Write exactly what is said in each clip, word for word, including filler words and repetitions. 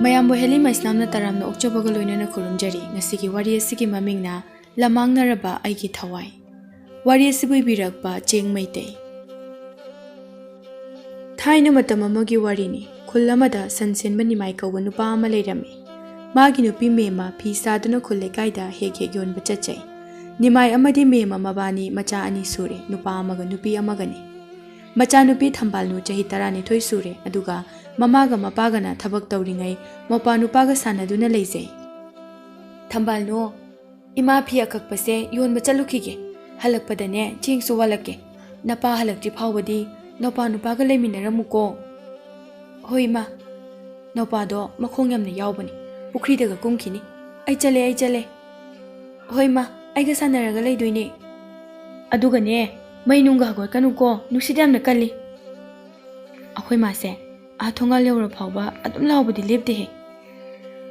ꯃꯌꯥꯝꯕꯨ ꯍꯦꯂꯤ ꯃꯩꯁꯅꯥꯝꯅ ꯇꯔꯥꯝꯅ ꯑꯣꯛꯆꯕꯒ ꯂꯣꯏꯅꯅ ꯈꯨꯔꯨꯝꯖꯔꯤ꯫ ꯉꯁꯤꯒꯤ ꯋꯥꯔꯤ ꯑꯁꯤꯒꯤ ꯃꯃꯤꯡꯅ ꯂꯃꯥꯡꯅꯔꯕ ꯑꯩꯒꯤ ꯊꯋꯥꯏ꯫ ꯋꯥꯔꯤ ꯑꯁꯤꯕꯨ ꯏꯕꯤꯔꯛꯄ ꯆꯦꯡ ꯃꯩꯇꯩ꯫ ꯊꯥꯏꯅ ꯃꯇꯝ ꯑꯃꯒꯤ ꯋꯥꯔꯤꯅꯤ꯫ ꯈꯨꯜ ꯑꯃꯗ ꯁꯟ ꯁꯦꯟꯕ ꯅꯤꯃꯥꯏ ꯀꯧꯕ ꯅꯨꯄꯥ ꯑꯃ ꯂꯩꯔꯝꯃꯤ꯫ ꯃꯥꯒꯤ ꯅꯨꯄꯤ ꯃꯦꯝꯃ ꯐꯤ ꯁꯥꯗꯨꯅ ꯈꯨꯜ ꯂꯩꯀꯥꯏꯗ ꯍꯦꯛ ꯍꯦꯛ ꯌꯣꯟꯕ ꯆꯠꯆꯩ꯫ ꯅꯤꯃꯥꯏ ꯑꯃꯗꯤ ꯃꯦꯝꯃ ꯃꯕꯥꯅꯤ ꯃꯆꯥ ꯑꯅꯤ ꯁꯨꯔꯦ, ꯅꯨꯄꯥ ꯑꯃꯒ ꯅꯨꯄꯤ ꯑꯃꯒꯅꯤ꯫ ꯃꯆꯥꯅꯨꯄꯤ ꯊꯝꯕꯥꯜꯅꯨ ꯆꯍꯤ ꯇꯔꯥꯅꯤꯊꯣꯏ ꯁꯨꯔꯦ, ꯑꯗꯨꯒ ꯃꯃꯥꯒ ꯃꯄꯥꯒꯅ ꯊꯕꯛ ꯇꯧꯔꯤꯉꯩ ꯃꯧꯄꯥ ꯅꯨꯄꯥꯒ ꯁꯥꯟꯅꯗꯨꯅ ꯂꯩꯖꯩ꯫ "ꯊꯝꯕꯥꯜꯅꯨ, ꯏꯃꯥ ꯐꯤ ꯑꯀꯛꯄꯁꯦ ꯌꯣꯟꯕ ꯆꯠꯂꯨꯈꯤꯒꯦ, ꯍꯜꯂꯛꯄꯗꯅꯦ ꯆꯦꯡꯁꯨ ꯋꯥꯠꯂꯛꯀꯦ꯫ ꯅꯄꯥ ꯍꯜꯂꯛꯇ꯭ꯔꯤ ꯐꯥꯎꯕꯗꯤ ꯅꯧꯄꯥ ꯅꯨꯄꯥꯒ ꯂꯩꯃꯤꯟꯅꯔꯝꯃꯨꯀꯣ꯫" "ꯍꯣꯏ ꯏꯃꯥ, ꯅꯧꯄꯥꯗꯣ ꯃꯈꯣꯡ ꯌꯥꯝꯅ ꯌꯥꯎꯕꯅꯤ, ꯄꯨꯈ꯭ꯔꯤꯗꯒ ꯀꯨꯝꯈꯤꯅꯤ꯫ ꯑꯩ ꯆꯠꯂꯦ, ꯑꯩ ꯆꯠꯂꯦ꯫ ꯍꯣꯏ ꯏꯃꯥ, ꯑꯩꯒ ꯁꯥꯟꯅꯔꯒ ꯂꯩꯗꯣꯏꯅꯦ꯫ ꯑꯗꯨꯒꯅꯦ, ꯃꯩ ꯅꯨꯡꯒ ꯍꯧꯒꯠꯀꯅꯨꯀꯣ, ꯅꯨꯡꯁꯤꯠ ꯌꯥꯝꯅ ꯀꯜꯂꯤ꯫" ꯑꯩꯈꯣꯏ ꯃꯥꯁꯦ ꯑꯥ ꯊꯣꯡꯒꯥꯜ ꯌꯧꯔ ꯐꯥꯎꯕ ꯑꯗꯨꯝ ꯂꯥꯎꯕꯗꯤ ꯂꯦꯞꯇꯦꯍꯦ꯫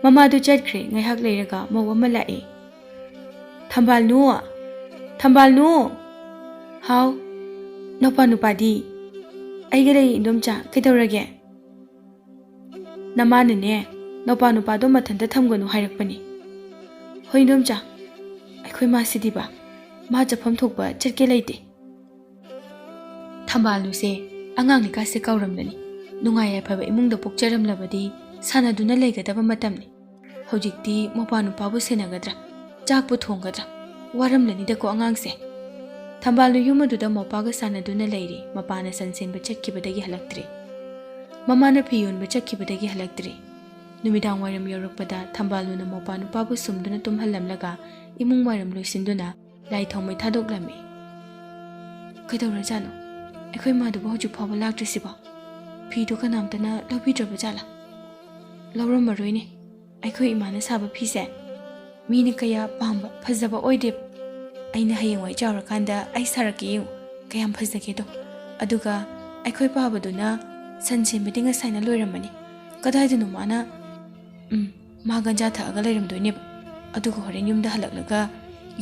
ꯃꯃꯥꯗꯨ ꯆꯠꯈ꯭ꯔꯦ꯫ ꯉꯥꯏꯍꯥꯛ ꯂꯩꯔꯒ ꯃꯧ ꯑꯃ ꯂꯥꯛꯑꯦ꯫ "ꯊꯝꯕꯥꯜꯅꯨ! ꯊꯝꯕꯥꯜꯅꯨ!" "ꯍꯥꯎ?" "ꯅꯧꯄꯥ ꯅꯨꯄꯥꯗꯤ?" "ꯑꯩꯒ ꯂꯩ, ꯏꯟꯗꯣꯝꯆꯥ꯫ ꯀꯩꯗꯧꯔꯒꯦ?" "ꯅꯃꯥꯅꯅꯦ, ꯅꯧꯄꯥ ꯅꯨꯄꯥꯗꯣ ꯃꯊꯟꯇ ꯊꯝꯒꯅꯨ ꯍꯥꯏꯔꯛꯄꯅꯤ꯫" "ꯍꯣꯏ, ꯏꯟꯗꯣꯝꯆꯥ, ꯑꯩꯈꯣꯏ ꯃꯥꯁꯤꯗꯤꯕ, ꯃꯥ ꯆꯠꯐꯝ ꯊꯣꯛꯄ ꯆꯠꯀꯦ ꯂꯩꯇꯦ꯫" ꯊꯝꯕꯥꯜꯅꯨꯁꯦ ꯑꯉꯥꯡꯅꯤꯀꯥꯁꯦ ꯀꯥꯎꯔꯝꯂꯅꯤ꯫ ꯅꯨꯡꯉꯥꯏ ꯌꯥꯏꯐꯕ ꯏꯃꯨꯡꯗ ꯄꯣꯛꯆꯔꯝꯂꯕꯗꯤ ꯁꯥꯟꯅꯗꯨꯅ ꯂꯩꯒꯗꯕ ꯃꯇꯝꯅꯤ꯫ ꯍꯧꯖꯤꯛꯇꯤ ꯃꯧꯄꯥ ꯅꯨꯄꯥꯕꯨ ꯁꯦꯟꯅꯒꯗ꯭ꯔꯥ? ꯆꯥꯛꯄꯨ ꯊꯣꯡꯒꯗ꯭ꯔꯥ? ꯋꯥꯔꯝꯂꯅꯤꯗꯀꯣ ꯑꯉꯥꯡꯁꯦ꯫ ꯊꯝꯕꯥꯜꯅꯨ ꯌꯨꯝ ꯑꯗꯨꯗ ꯃꯧꯄꯥꯒ ꯁꯥꯟꯅꯗꯨꯅ ꯂꯩꯔꯤ꯫ ꯃꯄꯥꯅ ꯁꯟ ꯁꯦꯟꯕ ꯆꯠꯈꯤꯕꯗꯒꯤ ꯍꯜꯂꯛꯇ꯭ꯔꯤ꯫ ꯃꯃꯥꯅ ꯐꯤ ꯌꯣꯟꯕ ꯆꯠꯈꯤꯕꯗꯒꯤ ꯍꯜꯂꯛꯇ꯭ꯔꯤ꯫ ꯅꯨꯃꯤꯗꯥꯡ ꯋꯥꯏꯔꯝ ꯌꯧꯔꯛꯄꯗ ꯊꯝꯕꯥꯜꯅꯨꯅ ꯃꯧꯄꯥ ꯅꯨꯄꯥꯕꯨ ꯁꯨꯝꯗꯨꯅ ꯇꯨꯝꯍꯜꯂꯝꯂꯒ ꯏꯃꯨꯡ ꯋꯥꯏꯔꯝ ꯂꯣꯏꯁꯤꯟꯗꯨꯅ ꯂꯥꯏ ꯊꯥꯎꯃꯩ ꯊꯥꯗꯣꯛꯂꯝꯃꯤ꯫ "ꯀꯩꯗꯧꯔꯖꯥꯠꯅꯣ? ꯑꯩꯈꯣꯏ ꯃꯥꯗꯨꯕꯨ ꯍꯧꯖꯤꯛ ꯐꯥꯎꯕ ꯂꯥꯛꯇ꯭ꯔꯤꯁꯤꯕꯣ? ꯐꯤꯗꯨ ꯀꯅꯥꯝꯇꯅ ꯂꯧꯕꯤꯗ꯭ꯔꯕ ꯖꯥꯠꯂꯥ? ꯂꯧꯔꯝꯃꯔꯣꯏꯅꯦ꯫ ꯑꯩꯈꯣꯏ ꯏꯃꯥꯅ ꯁꯥꯕ ꯐꯤꯁꯦ ꯃꯤꯅ ꯀꯌꯥ ꯄꯥꯝꯕ, ꯐꯖꯕ ꯑꯣꯏꯗꯦ꯫ ꯑꯩꯅ ꯍꯌꯦꯡꯋꯥꯏ ꯆꯥꯎꯔꯀꯥꯟꯗ ꯑꯩ ꯁꯥꯔꯛꯀꯦ ꯌꯦꯡꯉꯨ, ꯀꯌꯥꯝ ꯐꯖꯒꯦꯗꯣ꯫ ꯑꯗꯨꯒ ꯑꯩꯈꯣꯏ ꯄꯥꯕꯗꯨꯅ ꯁꯟ ꯁꯦꯟꯕꯗꯤ ꯉꯁꯥꯏꯅ ꯂꯣꯏꯔꯝꯃꯅꯤ꯫ ꯀꯗꯥꯏꯗꯅꯣ ꯃꯥꯅ? ꯎꯝ, ꯃꯥ ꯒꯟꯖꯥ ꯊꯛꯑꯒ ꯂꯩꯔꯝꯗꯣꯏꯅꯦꯕ꯫ ꯑꯗꯨꯒ ꯍꯣꯔꯦꯟ ꯌꯨꯝꯗ ꯍꯜꯂꯛꯂꯒ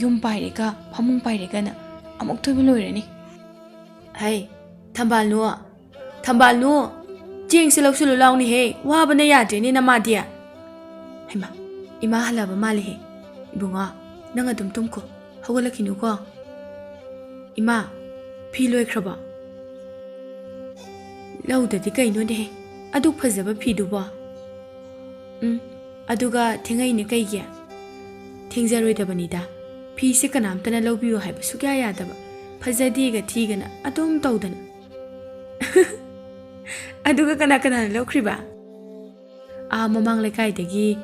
ꯌꯨꯝ ꯄꯥꯏꯔꯦꯒ, ꯐꯃꯨꯡ ꯄꯥꯏꯔꯦꯒꯅ ꯑꯃꯨꯛꯇꯣꯏꯕ ꯂꯣꯏꯔꯅꯤ꯫" "ꯍꯩ, ꯊꯝꯕꯥꯜꯅꯨ, ꯊꯝꯕꯥꯜꯅꯨ, ꯆꯦꯡꯁꯦ ꯂꯧꯁꯤꯜꯂꯨ ꯂꯥꯎꯅꯦꯍꯦ, ꯋꯥꯕꯅ ꯌꯥꯗ꯭ꯔꯦꯅꯦ ꯅꯃꯥꯗꯤ꯫ ꯍꯩꯃꯥ, ꯏꯃꯥ ꯍꯜꯂꯛꯑꯕ ꯃꯥꯜꯂꯦꯍꯦ꯫ ꯏꯕꯨꯡꯉꯣ, ꯅꯪ ꯑꯗꯨꯝ ꯇꯨꯝꯈꯣ, ꯍꯧꯒꯠꯂꯛꯈꯤꯅꯨꯀꯣ꯫ ꯏꯃꯥ, ꯐꯤ ꯂꯣꯏꯈ꯭ꯔꯕꯣ? ꯂꯧꯗꯗꯤ ꯀꯩꯅꯣꯅꯦꯍꯦ, ꯑꯗꯨꯛ ꯐꯖꯕ ꯐꯤꯗꯨꯕꯣ? ꯎꯝ, ꯑꯗꯨꯒ ꯊꯦꯡꯉꯛꯏꯅꯦ ꯀꯩꯒꯤ? ꯊꯦꯡꯖꯔꯣꯏꯗꯕꯅꯤꯗ, ꯐꯤꯁꯦ ꯀꯅꯥꯝꯇꯅ ꯂꯧꯕꯤꯌꯨ ꯍꯥꯏꯕ ꯁꯨꯛꯌꯥ ꯌꯥꯗꯕ, ꯐꯖꯗꯦꯒ ꯊꯤꯒꯅ ꯑꯗꯨꯝ ꯇꯧꯗꯅ꯫ ꯑꯗꯨꯒ ꯀꯅꯥ ꯀꯅꯥꯅ ꯂꯧꯈ꯭ꯔꯤꯕ? ꯑꯥ, ꯃꯃꯥꯡ ꯂꯩꯀꯥꯏꯗꯒꯤ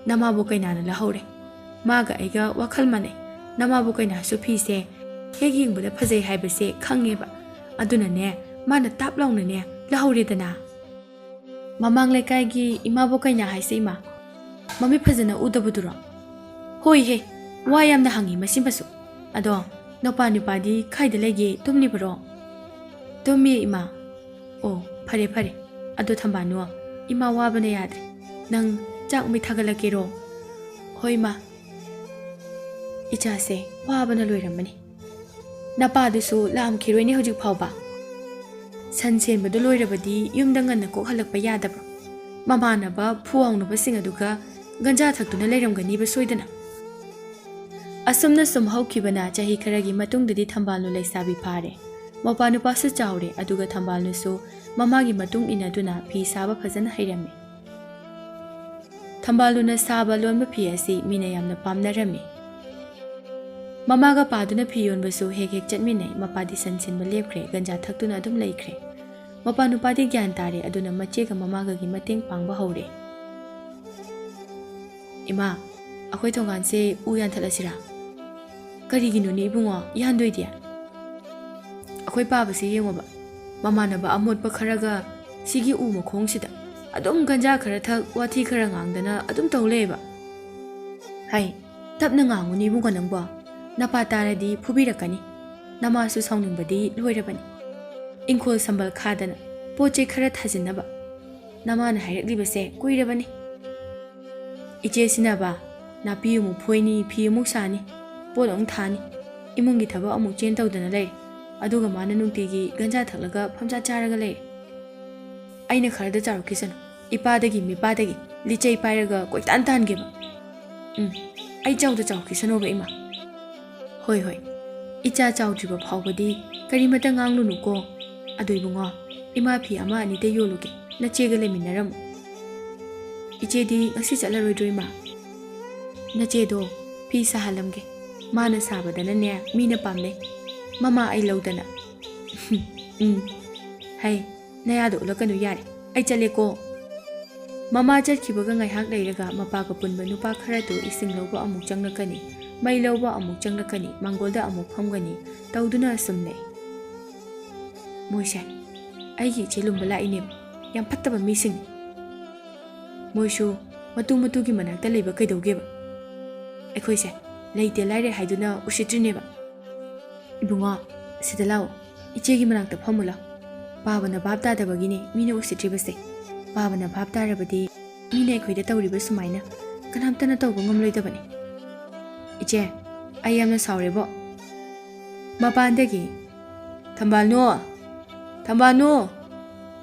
ꯅꯃꯥꯕꯣꯛ ꯀꯩꯅꯥꯅ ꯂꯧꯍꯧꯔꯦ꯫ ꯃꯥꯒ ꯑꯩꯒ ꯋꯥꯈꯜ ꯃꯥꯟꯅꯩ꯫ ꯅꯃꯥꯕꯣꯛ ꯀꯩꯅꯥꯁꯨ ꯐꯤꯁꯦ ꯍꯦꯛ ꯌꯦꯡꯕꯗ ꯐꯖꯩ ꯍꯥꯏꯕꯁꯦ ꯈꯪꯉꯦꯕ꯫ ꯑꯗꯨꯅꯅꯦ, ꯃꯥꯅ ꯇꯥꯞ ꯂꯥꯎꯅꯅꯦ ꯂꯧꯍꯧꯔꯦꯗꯅ꯫ ꯃꯃꯥꯡ ꯂꯩꯀꯥꯏꯒꯤ ꯏꯃꯥꯕꯣꯛ ꯀꯩꯅꯥ ꯍꯥꯏꯁꯦ ꯏꯃꯥ? ꯃꯃꯤꯠ ꯐꯖꯅ ꯎꯗꯕꯗꯨꯔꯣ? ꯍꯣꯏꯍꯦ, ꯋꯥ ꯌꯥꯝꯅ ꯍꯪꯉꯤ ꯃꯁꯤꯃꯁꯨ꯫ ꯑꯗꯣ, ꯅꯨꯄꯥ ꯅꯨꯄꯥꯗꯤ ꯀꯥꯏꯗ ꯂꯩꯒꯦ, ꯇꯨꯝꯂꯤꯕꯔꯣ? ꯇꯨꯝꯃꯤ, ꯏꯃꯥ꯫ ꯑꯣ, ꯐꯔꯦ, ꯐꯔꯦ꯫ ꯑꯗꯣ ꯊꯝꯕꯥꯜꯅꯨ, ꯏꯃꯥ ꯋꯥꯕꯅ ꯌꯥꯗ꯭ꯔꯦ꯫ ꯅꯪ ꯆꯥꯛ ꯃꯩ ꯊꯥꯒꯠꯂꯛꯀꯦꯔꯣ? ꯍꯣꯏ, ꯏꯃꯥ꯫ ꯏꯆꯥꯁꯦ ꯋꯥꯕꯅ ꯂꯣꯏꯔꯝꯃꯅꯤ꯫ ꯅꯄꯥꯗꯨꯁꯨ ꯂꯥꯛꯑꯝꯈꯤꯔꯣꯏꯅꯦ ꯍꯧꯖꯤꯛ ꯐꯥꯎꯕ꯫ ꯁꯟ ꯁꯦꯟꯕꯗꯨ ꯂꯣꯏꯔꯕꯗꯤ ꯌꯨꯝꯗ ꯉꯟꯅ ꯀꯣꯛ ꯍꯜꯂꯛꯄ ꯌꯥꯗꯕ꯭ꯔꯣ? ꯃꯃꯥꯟꯅꯕ ꯐꯨꯋꯥꯎꯅꯕꯁꯤꯡ ꯑꯗꯨꯒ ꯒꯟꯖꯥ ꯊꯛꯇꯨꯅ ꯂꯩꯔꯝꯒꯅꯤꯕ ꯁꯣꯏꯗꯅ꯫ ꯑꯁꯨꯝꯅ ꯁꯨꯝ ꯍꯧꯈꯤꯕꯅ ꯆꯍꯤ ꯈꯔꯒꯤ ꯃꯇꯨꯡꯗꯗꯤ ꯊꯝꯕꯥꯜꯅꯨ ꯂꯩꯁꯥꯕꯤ ꯐꯥꯔꯦ꯫ ꯃꯄꯥ ꯅꯨꯄꯥꯁꯨ ꯆꯥꯎꯔꯦ, ꯑꯗꯨꯒ ꯊꯝꯕꯥꯜꯅꯨꯁꯨ ꯃꯃꯥꯒꯤ ꯃꯇꯨꯡ ꯏꯟꯅꯗꯨꯅ ꯐꯤ ꯁꯥꯕ ꯐꯖꯅ ꯍꯩꯔꯝꯃꯤ꯫ ꯊꯝꯕꯥꯜꯅꯨꯅ ꯁꯥꯕ ꯂꯣꯟꯕ ꯐꯤ ꯑꯁꯤ ꯃꯤꯅ ꯌꯥꯝꯅ ꯄꯥꯝꯅꯔꯝꯃꯤ꯫ ꯃꯃꯥꯒ ꯄꯥꯗꯨꯅ ꯐꯤ ꯌꯣꯟꯕꯁꯨ ꯍꯦꯛ ꯍꯦꯛ ꯆꯠꯃꯤꯟꯅꯩ꯫ ꯃꯄꯥꯗꯤ ꯁꯟ ꯁꯤꯟꯕ ꯂꯦꯞꯈ꯭ꯔꯦ, ꯒꯟꯖꯥ ꯊꯛꯇꯨꯅ ꯑꯗꯨꯝ ꯂꯩꯈ꯭ꯔꯦ꯫ ꯃꯄꯥ ꯅꯨꯄꯥꯗꯤ ꯒ꯭ꯌꯥꯟ ꯇꯥꯔꯦ, ꯑꯗꯨꯅ ꯃꯆꯦꯒ ꯃꯃꯥꯒꯒꯤ ꯃꯇꯦꯡ ꯄꯥꯡꯕ ꯍꯧꯔꯦ꯫ ꯏꯃꯥ, ꯑꯩꯈꯣꯏ ꯊꯣꯡꯒꯥꯟꯁꯦ ꯎ ꯌꯥꯟꯊꯠꯂꯁꯤꯔꯥ? ꯀꯔꯤꯒꯤꯅꯣꯅꯦ ꯏꯕꯨꯡꯉꯣ, ꯌꯥꯟꯗꯣꯏꯗꯤ? ꯑꯩꯈꯣꯏ ꯄꯥꯕꯁꯦ ꯌꯦꯡꯉꯣꯕ, ꯃꯃꯥꯟꯅꯕ ꯑꯃꯣꯠꯄ ꯈꯔꯒ ꯁꯤꯒꯤ ꯎ ꯃꯈꯣꯡꯁꯤꯗ ꯑꯗꯨꯝ ꯒꯟꯖꯥ ꯈꯔ ꯊꯛ, ꯋꯥꯊꯤ ꯈꯔ ꯉꯥꯡꯗꯅ ꯑꯗꯨꯝ ꯇꯧ ꯂꯩꯌꯦꯕ꯫ ꯍꯥꯏ, ꯇꯞꯅ ꯉꯥꯡꯉꯨꯅꯦ ꯏꯕꯨꯡꯉꯣ ꯅꯪꯕꯣ, ꯅꯄꯥ ꯇꯥꯔꯗꯤ ꯐꯨꯕꯤꯔꯛꯀꯅꯤ꯫ ꯅꯃꯥꯁꯨ ꯁꯥꯎꯅꯤꯡꯕꯗꯤ ꯂꯣꯏꯔꯕꯅꯤ꯫ ꯏꯪꯈꯣꯜ ꯁꯝꯕꯜ ꯈꯥꯗꯅ ꯄꯣꯠ ꯆꯩ ꯈꯔ ꯊꯥꯖꯤꯟꯅꯕ ꯅꯃꯥꯅ ꯍꯥꯏꯔꯛꯂꯤꯕꯁꯦ ꯀꯨꯏꯔꯕꯅꯤ꯫ ꯏꯆꯦꯁꯤꯅꯕ, ꯅꯥꯄꯤ ꯑꯃꯨꯛ ꯐꯣꯏꯅꯤ, ꯐꯤ ꯑꯃꯨꯛ ꯁꯥꯅꯤ, ꯄꯣꯠ ꯑꯃꯨꯛ ꯊꯥꯅꯤ, ꯏꯃꯨꯡꯒꯤ ꯊꯕꯛ ꯑꯃꯨꯛ ꯆꯦꯟ ꯇꯧꯗꯅ ꯂꯩꯔꯦ꯫ ꯑꯗꯨꯒ ꯃꯥꯅ ꯅꯨꯡꯇꯤꯒꯤ ꯒꯟꯖꯥ ꯊꯛꯂꯒ ꯐꯝꯆꯥ ꯆꯥꯔꯒ ꯂꯩꯔꯦ꯫ ꯑꯩꯅ ꯈꯔꯗ ꯆꯥꯎꯔꯛꯈꯤꯁꯅꯨ꯫ ꯏꯄꯥꯗꯒꯤ ꯃꯤꯄꯥꯗꯒꯤ ꯂꯤꯆꯩ ꯄꯥꯏꯔꯒ ꯀꯣꯏꯇꯥꯟ ꯇꯥꯟꯒꯦꯕ꯫ ꯎꯝ, ꯑꯩ ꯆꯥꯎꯗ ꯆꯥꯎꯔꯛꯈꯤꯁꯅꯣꯕ, ꯏꯃꯥ꯫ ꯍꯣꯏ, ꯍꯣꯏ꯫ ꯏꯆꯥ ꯆꯥꯎꯗ꯭ꯔꯤꯕ ꯐꯥꯎꯕꯗꯤ ꯀꯔꯤꯃꯇ ꯉꯥꯡꯂꯨꯅꯨꯀꯣ꯫ ꯑꯗꯣ ꯏꯕꯨꯡꯉꯣ, ꯏꯃꯥ ꯐꯤ ꯑꯃ ꯑꯅꯤꯇ ꯌꯣꯜꯂꯨꯒꯦ, ꯅꯆꯦꯒ ꯂꯩꯃꯤꯟꯅꯔꯝꯃꯨ꯫ ꯏꯆꯦꯗꯤ ꯉꯁꯤ ꯆꯠꯂꯔꯣꯏꯗ꯭ꯔꯣ, ꯏꯃꯥ? ꯅꯆꯦꯗꯣ ꯐꯤ ꯁꯥꯍꯜꯂꯝꯒꯦ꯫ ꯃꯥꯅ ꯁꯥꯕꯗꯅꯅꯦ, ꯃꯤꯅ ꯄꯥꯝꯅꯩ꯫ ꯃꯃꯥ ꯑꯩ ꯂꯧꯗꯅ꯫ ꯎꯝ, ꯍꯩ, ꯅꯌꯥꯗꯣ ꯎꯠꯂꯛꯀꯅꯨ, ꯌꯥꯔꯦ꯫ ꯑꯩ ꯆꯠꯂꯦꯀꯣ꯫ ꯃꯃꯥ ꯆꯠꯈꯤꯕꯒ ꯉꯥꯏꯍꯥꯛ ꯂꯩꯔꯒ ꯃꯄꯥꯒ ꯄꯨꯟꯕ ꯅꯨꯄꯥ ꯈꯔꯗꯨ ꯏꯁꯤꯡ ꯂꯧꯕ ꯑꯃꯨꯛ ꯆꯪꯂꯛꯀꯅꯤ, ꯃꯩ ꯂꯧꯕ ꯑꯃꯨꯛ ꯆꯪꯂꯛꯀꯅꯤ, ꯃꯥꯡꯒꯣꯜꯗ ꯑꯃꯨꯛ ꯐꯝꯒꯅꯤ, ꯇꯧꯗꯨꯅ ꯑꯁꯨꯝ ꯂꯩ꯫ ꯃꯣꯏꯁꯦ ꯑꯩꯒꯤ ꯏꯆꯦ ꯂꯨꯝꯕ ꯂꯥꯛꯏꯅꯦꯕ꯫ ꯌꯥꯝ ꯐꯠꯇꯕ ꯃꯤꯁꯤꯡꯅꯤ꯫ ꯃꯣꯏꯁꯨ ꯃꯇꯨ ꯃꯇꯨꯒꯤ ꯃꯅꯥꯛꯇ ꯂꯩꯕ ꯀꯩꯗꯧꯒꯦꯕ? ꯑꯩꯈꯣꯏꯁꯦ ꯂꯩꯇꯦ ꯂꯥꯏꯔꯦ ꯍꯥꯏꯗꯨꯅ ꯎꯁꯤꯠꯇ꯭ꯔꯤꯅꯦꯕ꯫ ꯏꯕꯨꯡꯉꯣ, ꯁꯤꯗ ꯂꯥꯛꯑꯣ꯫ ꯏꯆꯦꯒꯤ ꯃꯅꯥꯛꯇ ꯐꯝꯃꯨ ꯂꯥꯎ꯫ ꯄꯥꯕꯅ ꯚꯥꯞ ꯇꯥꯗꯕꯒꯤꯅꯦ ꯃꯤꯅ ꯎꯁꯤꯠꯇ꯭ꯔꯤꯕꯁꯦ꯫ ꯄꯥꯕꯅ ꯚꯥꯞ ꯇꯥꯔꯕꯗꯤ ꯃꯤꯅ ꯑꯩꯈꯣꯏꯗ ꯇꯧꯔꯤꯕ ꯁꯨꯃꯥꯏꯅ ꯀꯅꯥꯝꯇꯅ ꯇꯧꯕ ꯉꯝꯂꯣꯏꯗꯕꯅꯤ꯫ ꯏꯆꯦ, ꯑꯩ ꯌꯥꯝꯅ ꯁꯥꯎꯔꯦꯕꯣ꯫ ꯃꯄꯥꯟꯗꯒꯤ, "ꯊꯝꯕꯥꯜꯅꯨ! ꯊꯝꯕꯥꯜꯅꯨ!